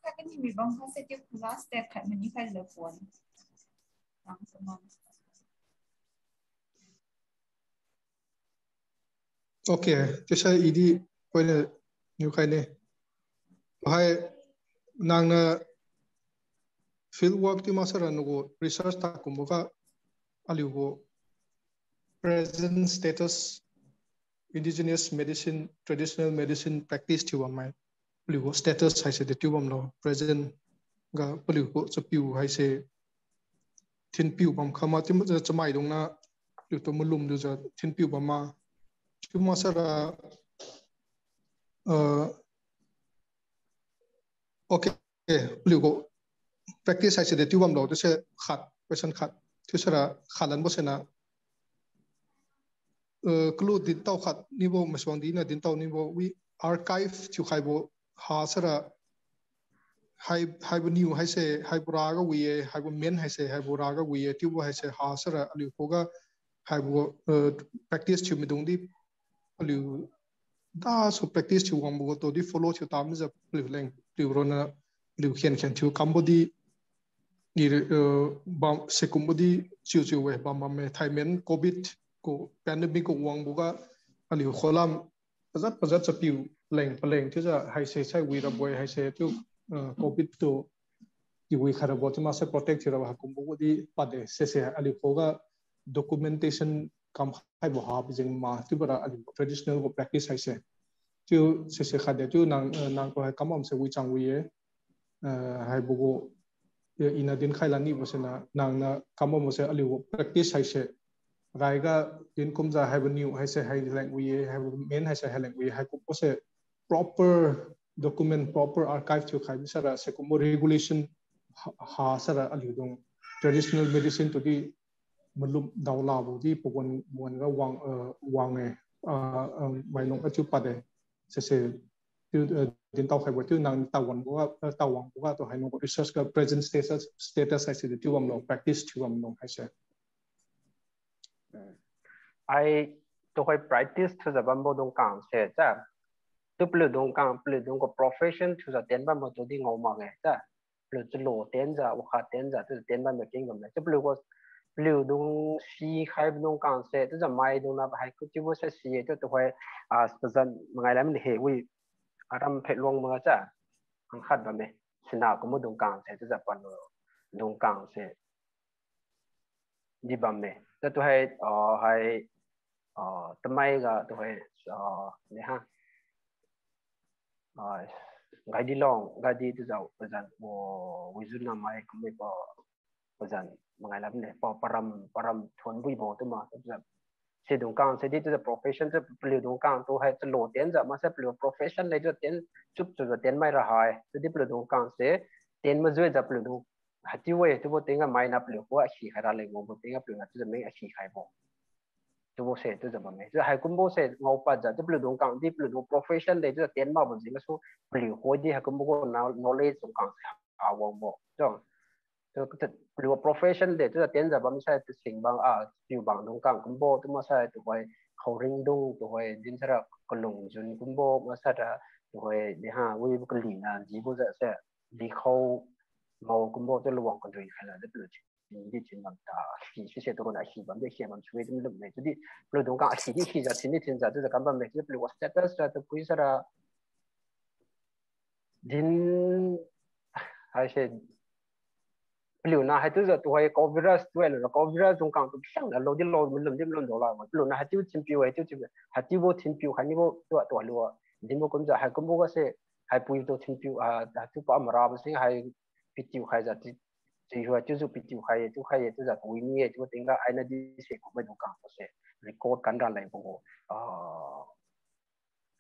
Khat kani mi bam kha se tiu last step khat mani khai le phone. Tang sa man. Okay, chiusai i di point niu khai ne. Hai nangniu field work ti maksara nagu research ta kumbo ga aliu gu present status indigenous medicine, traditional medicine practice thiu bammai. Paliu gu status haise de tiu bamlo, present ga paliu gu chapiu haise thinpiu bam khama, ti ma, chamaidung na, paliu tu malum lujiu thinpiu bam ma. Chiu maksara, uh, okay, paliu gu practice haise de tiu bamlo, chiuse khat, question khat. Chiusara khat lanbo sena, uh, kalu dintao khat nibo, masuang dina dintao nibo, wi archive thiukhaibo ha sara, hai, haibo niu haise, haibo raga wi-e, haibo men haise, haibo raga wi-e, chiubo haise ha sara, aliu khuga, haibo, uh, practice thiu maidung di, paliu dasu practice thiu wangbo gu tu di follow thiu tam jiu paliu leng, paliu ronna, paliu khen khen thiu kambo di, ni, uh, bam, sikumbo di chiu chiu we, bam bam me, thaimen covid gu pandemic gu wangbo ga, aliu khulam, pajat pajat chapiu leng paleng chiujiu haise sai wi rabo-e haise chiu, uh, covid tu, kiwi khai rabo chiu maksai protect thiu rabo haikumbo gu di pade sese aliu khuga documentation kam khaibo ha bijeng ma chiubora aliu traditional gu practice haise. Chiu sese khatde chiu nang, eh, nang tu hai kamam se wichang wi-e, eh, haibo gu, eh, iniu dinkhai lanibo sena nangniu kamam se aliu gu practice haise. Raiga dinkumjiu haibo niu haise hai leng wi-e, haibo men haise hai leng wi-e, haikumbo se proper document proper archive thiukhai bisai ra, sikumbo regulation ha, ha sara aliudung traditional medicine tudi malum daolabo di pawan, pawan ga wang, uh, wang e, uh, uh, mailong achiu pade. Sese, tiu, uh, dintao khaibo tiu nang tawanbo ga, uh, tawanbo ga tu hainung research ga present status, status haise tiu bamlo, practice tiu bamlo haise. Ai, tuhoi practice thiujiu bambo dung kang se cha. Tu paliu dung kang, paliu dung gu profession thiujiu tien bambo tudi ngao makge cha. Paliu chalo tienjiu, wakha tienjiu, tu tien bambo keng bamme. Tu paliu gu, paliu dung sikhaibo dung kang se, tu jamai dung na hai ku chiubo se si, tu tuhoi, ah, pazan mangai lam ni he, wi, aram phet luang ma cha. Hangkhat bamme. Sina kumbo dung kang se, tu ja paliu dung kang se. Di bamme. Ta tuhai, ah, hai, ah, tamai ga tuhai, ah, ni ha. Ah, gai di long, gai di tu jao, pazan, o, wizun na mai kumbo pa, pazan, mangai lam ne, pa, param, param, thuan bui bo tu ma, tu jao. Si dung kang se di tu jao profession tu paliu dung kang tu hai tu lo tien jao, ma se paliu profession le tu tien, chup tu jao tien mai ra hai. Tu di paliu dung kang se, tien ma jui jao paliu dung Hatiwe, tubo tingga maina paliu khuga akhi khai raleng wangbo tingga paliu na chiujiu meng akhi khaibo. Tubo se chiujiu bamme. Chiujiu haikumbo se ngao padjiu, chiu paliu dung kang di paliu dung profession de, chiujiu tien makbo jeng gasu paliu khuga di haikumbo gu know-, knowledge dung kang se ha wangbo. Chiu, chiu, chiu, paliu profession de, chiujiu tienjiu bam sai chiu sing bang, ah, chiu bang dung kang kumbo, chiu maksai tuhoi, khaoring dung, tuhoi, din sara kalung jun kumbo, maksai ra, tuhoi, di ha, wi bu kali na, jibo jiu se, di khao, mao kumbo tu luwang kadui khaila di paliu chin di chin bam ta, si, si se tu ronna si bam di si bam chui di lum ne. Chiudi paliu dung kang si di si ja chin di chin ja tu ja kam bam ne. Chiudi paliu wa status ra tu pui sara din hai se paliu na hai tu ja tuhoi covid rush tu hai lo covid rush dung kang tu siang na lo di lo malum di malum do la. Paliu na hai tu thinpiu hai tu thinpiu. Hai tu bo thinpiu hai ni bo tu tu lo. Din bo kum ja hai kum bo ga se hai pui tu thinpiu, ah, hai tu pa mara bo se hai pitiu khai ja ti, ti hua chiujiu pitiu khai, chiu khai, chiujiu kui mi, chiu tingga aina di se kumai dung kang se record kan raleng bo, ah,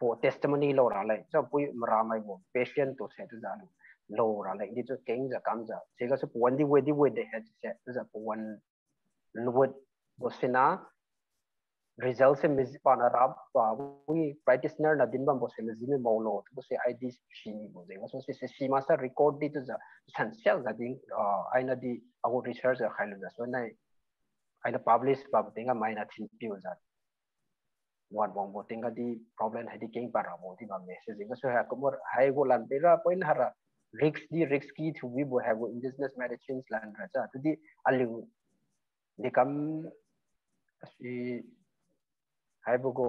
bo testimony lo raleng, chiu pui mara mai bo patient tu se chiujiu lo raleng di chiu keng ja kam ja, sigasu pawan di we di we de hai se, chiujiu pawan luwut bo sina, result se mizi pana rap, ah, wi practitioner na din bambo se mizi mi mao lo, tu se I D si ni bo jeng gasu se, se si maksai record di tu ja, san siak ja ding, ah, aina di, agu research ga khai lu ja, so nai, aina publish bam tingga maina thinpiu ja. Wan wangbo tingga di problem hai di keng para bo di bam ne. Se jeng gasu hai kumbo hai gu lan pera point hara risk di risk ki thiu wi bo hai gu indigenous medicines lan ra ja. Chiudi aliu di kam si haibo gu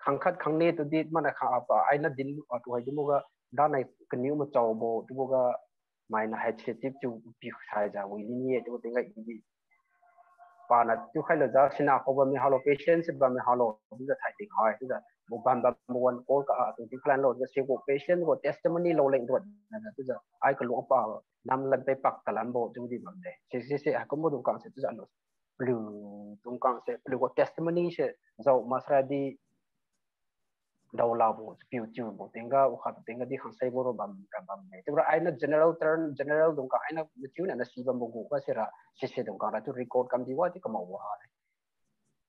khangkhat khangne tu di mana kha apa aina din, ah, tuhoi di mo ga danai kaniu machao bo tu bo ga maina hai se tip chiu pi sai ja wi ni ni tu tingga i di. Pana chiu khai lo ja sina kho bam mi halo, patient se bam mi halo, chiujiu thai ting hai, chiujiu bo bam bam bo wan call ka, ah, tu di plan lo, chiujiu se gu patient gu testimony lo leng rot na, chiujiu ai kalu pa nam lam pe pak kalam bo chiu di bam de. Se, se, se, haikumbo dung kang se chiujiu lo. Paliu dung kang se, paliu gu testimony se, jao maksai ra di, daolabo, piu chiu bo tingga, ukha tingga di khangsai bo ro bam, ra bam de. Chiura aina general term, general dung kang aina machiu na na si bambo gu ga sira, se se dung kang ra tu record kam di wa di kamao wa de.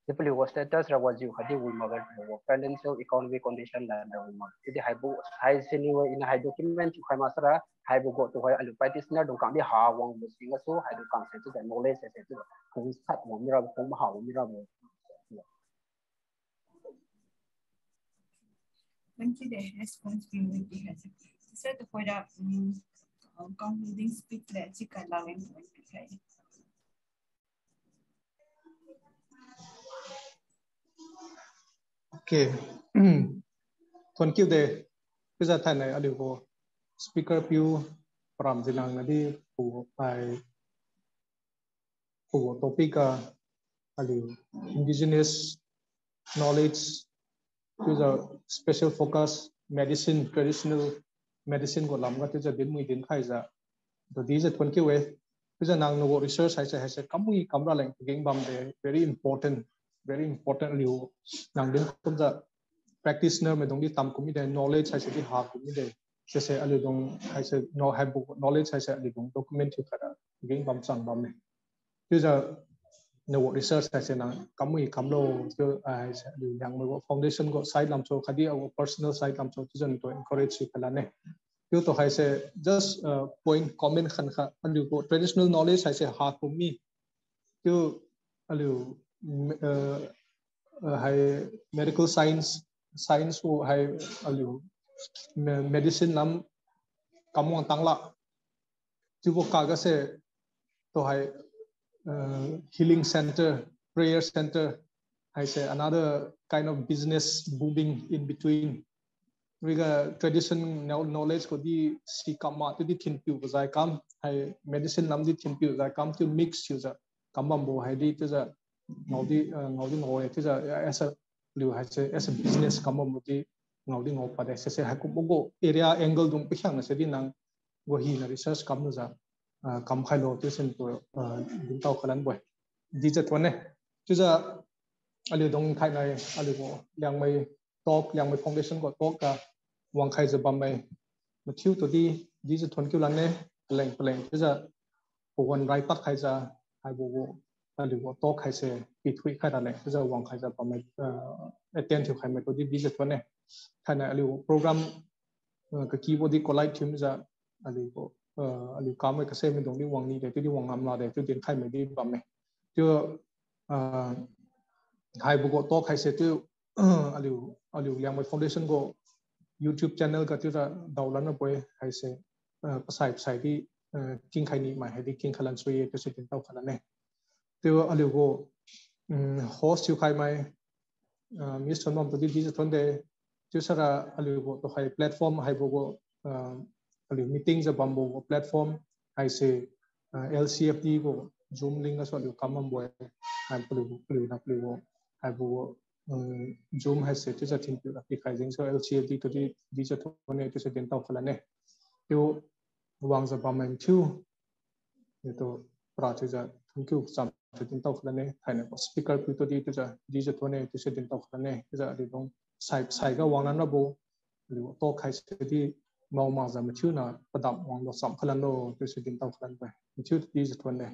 Chiu paliu gu status ra wajiu khatdi wi maksai paliu gu financial economic condition la ra wi mak. Chiudi haibo, hai sini wa ina hai document thiu khai maksai ra, haibo gu tuhoi aliu practitioner dung kang di ha wangbo si gasu, hai dung kang se chiujiu knowledge se se chiujiu, kung sat wang mi ra, kung maha wang mi ra bo. Thank you, the response we will be has. Sir, the point of, um, uh, concluding speech, let's see, Kalawi. Okay. Thank you de. Chiujiu thainai aliu gu speaker piu param jinang nadi pu ai pu topic ga aliu indigenous knowledge, chiujiu special focus medicine, traditional medicine gu lam ga chiujiu dinmui dinkhaijiu, tu dijiu thank you e. Chiujiu nang nagu research haise haise kamui kamra leng pageng bam de, very important, very important aliu nang din kumjiu practitioner maidung di tam kum mide, knowledge haise di ha kum mide. Sise aliudung haise no haibo knowledge haise aliudung document thiu khat ra ging bam chang bamme. Chiujiu na work research haise nang kamui kamlo, chiu haise aliu Liangmai gu foundation gu side lamsu khatdi agu personal side lamsu chiujiu natu encourage thiu khailane. Chiutu haise just point comment khan kha aliu gu traditional knowledge haise ha kum mi. Chiu aliu uh, uh, hai medical science, science gu hai aliu me- medicine lam kamwang tangla. Chiubo kagase tu hai uh, healing center, prayer center haise another kind of business booming in between. Riga tradition know- knowledge gu di si kam ma chiudi thinpiu bazai kam, hai medicine lam di thinpiu zai kam chiu mix thiujiu kam bambo haidi chiujiu ngao di uh, ngao di ngao-e chiujiu as a liu haise as a business kam bambo di ngao di ngao pade. Sise haikumbo gu area angle dung pakhiangna se di nang gu hina research kamlujiu uh, kam khailo chiusi natu uh, dintao khalan bo-e. Dijiu thuonne. Chiujiu aliudung thainai aliu gu Liangmai talk, Liangmai Foundation gu talk ga wangkhaijiu bamme. Mathiu tu di dijiu thuon kiu lanne, paleng paleng chiujiu pawan rai tak khaijiu haibo gu aliu gu talk haise pithui khai raleng chiujiu wangkhaijiu bamme, uh, attend thiu khaimai tu di dijiu thuonne. Thainai aliu program uh, kakibo di collide thiujiu aliu gu uh, aliu kamai kasemaidung di wang ni de chiudi wang ngam la de chiu dinkhaimai di bamme. Chiu uh, haibo gu talk haise chiu aliu aliu Liangmai Foundation gu YouTube channel ga chiujiu daolan rabo-e haise uh, pasai pasai di uh, kingkhai nimai haidi kingkhai lan sui-e chiusi dintao khalanne. Chiu aliu gu um, host thiu khaimai uh, Miss Thonbam tu di dijiu thuonde. Chiusara aliu gu tuhai platform haibo gu uh, aliu meeting jiu bambo gu platform haise uh, L C F D gu Zoom link gasu aliu kam bambo-e. Hai paliu paliu na paliu gu haibo gu um, Zoom haise chiujiu thinpiu ra pikhai jengsu L C F D tu di dijiu thuonne chiusi dintao khalanne. Chiu wangjiu bammai mathiu nitu para chiujiu thank you cham chiu dintao khalanne. Thainai gu speaker piu tu di chiujiu dijiu thuonne chiusi dintao khalanne. Chiujiu aliudung sai sai ga wanglan rabo aliu talk haise di mao makjiu mathiu na padam wanglo cham khalanlo chiusi dintao khalan bo-e. Mathiu tu dijiu thuonne.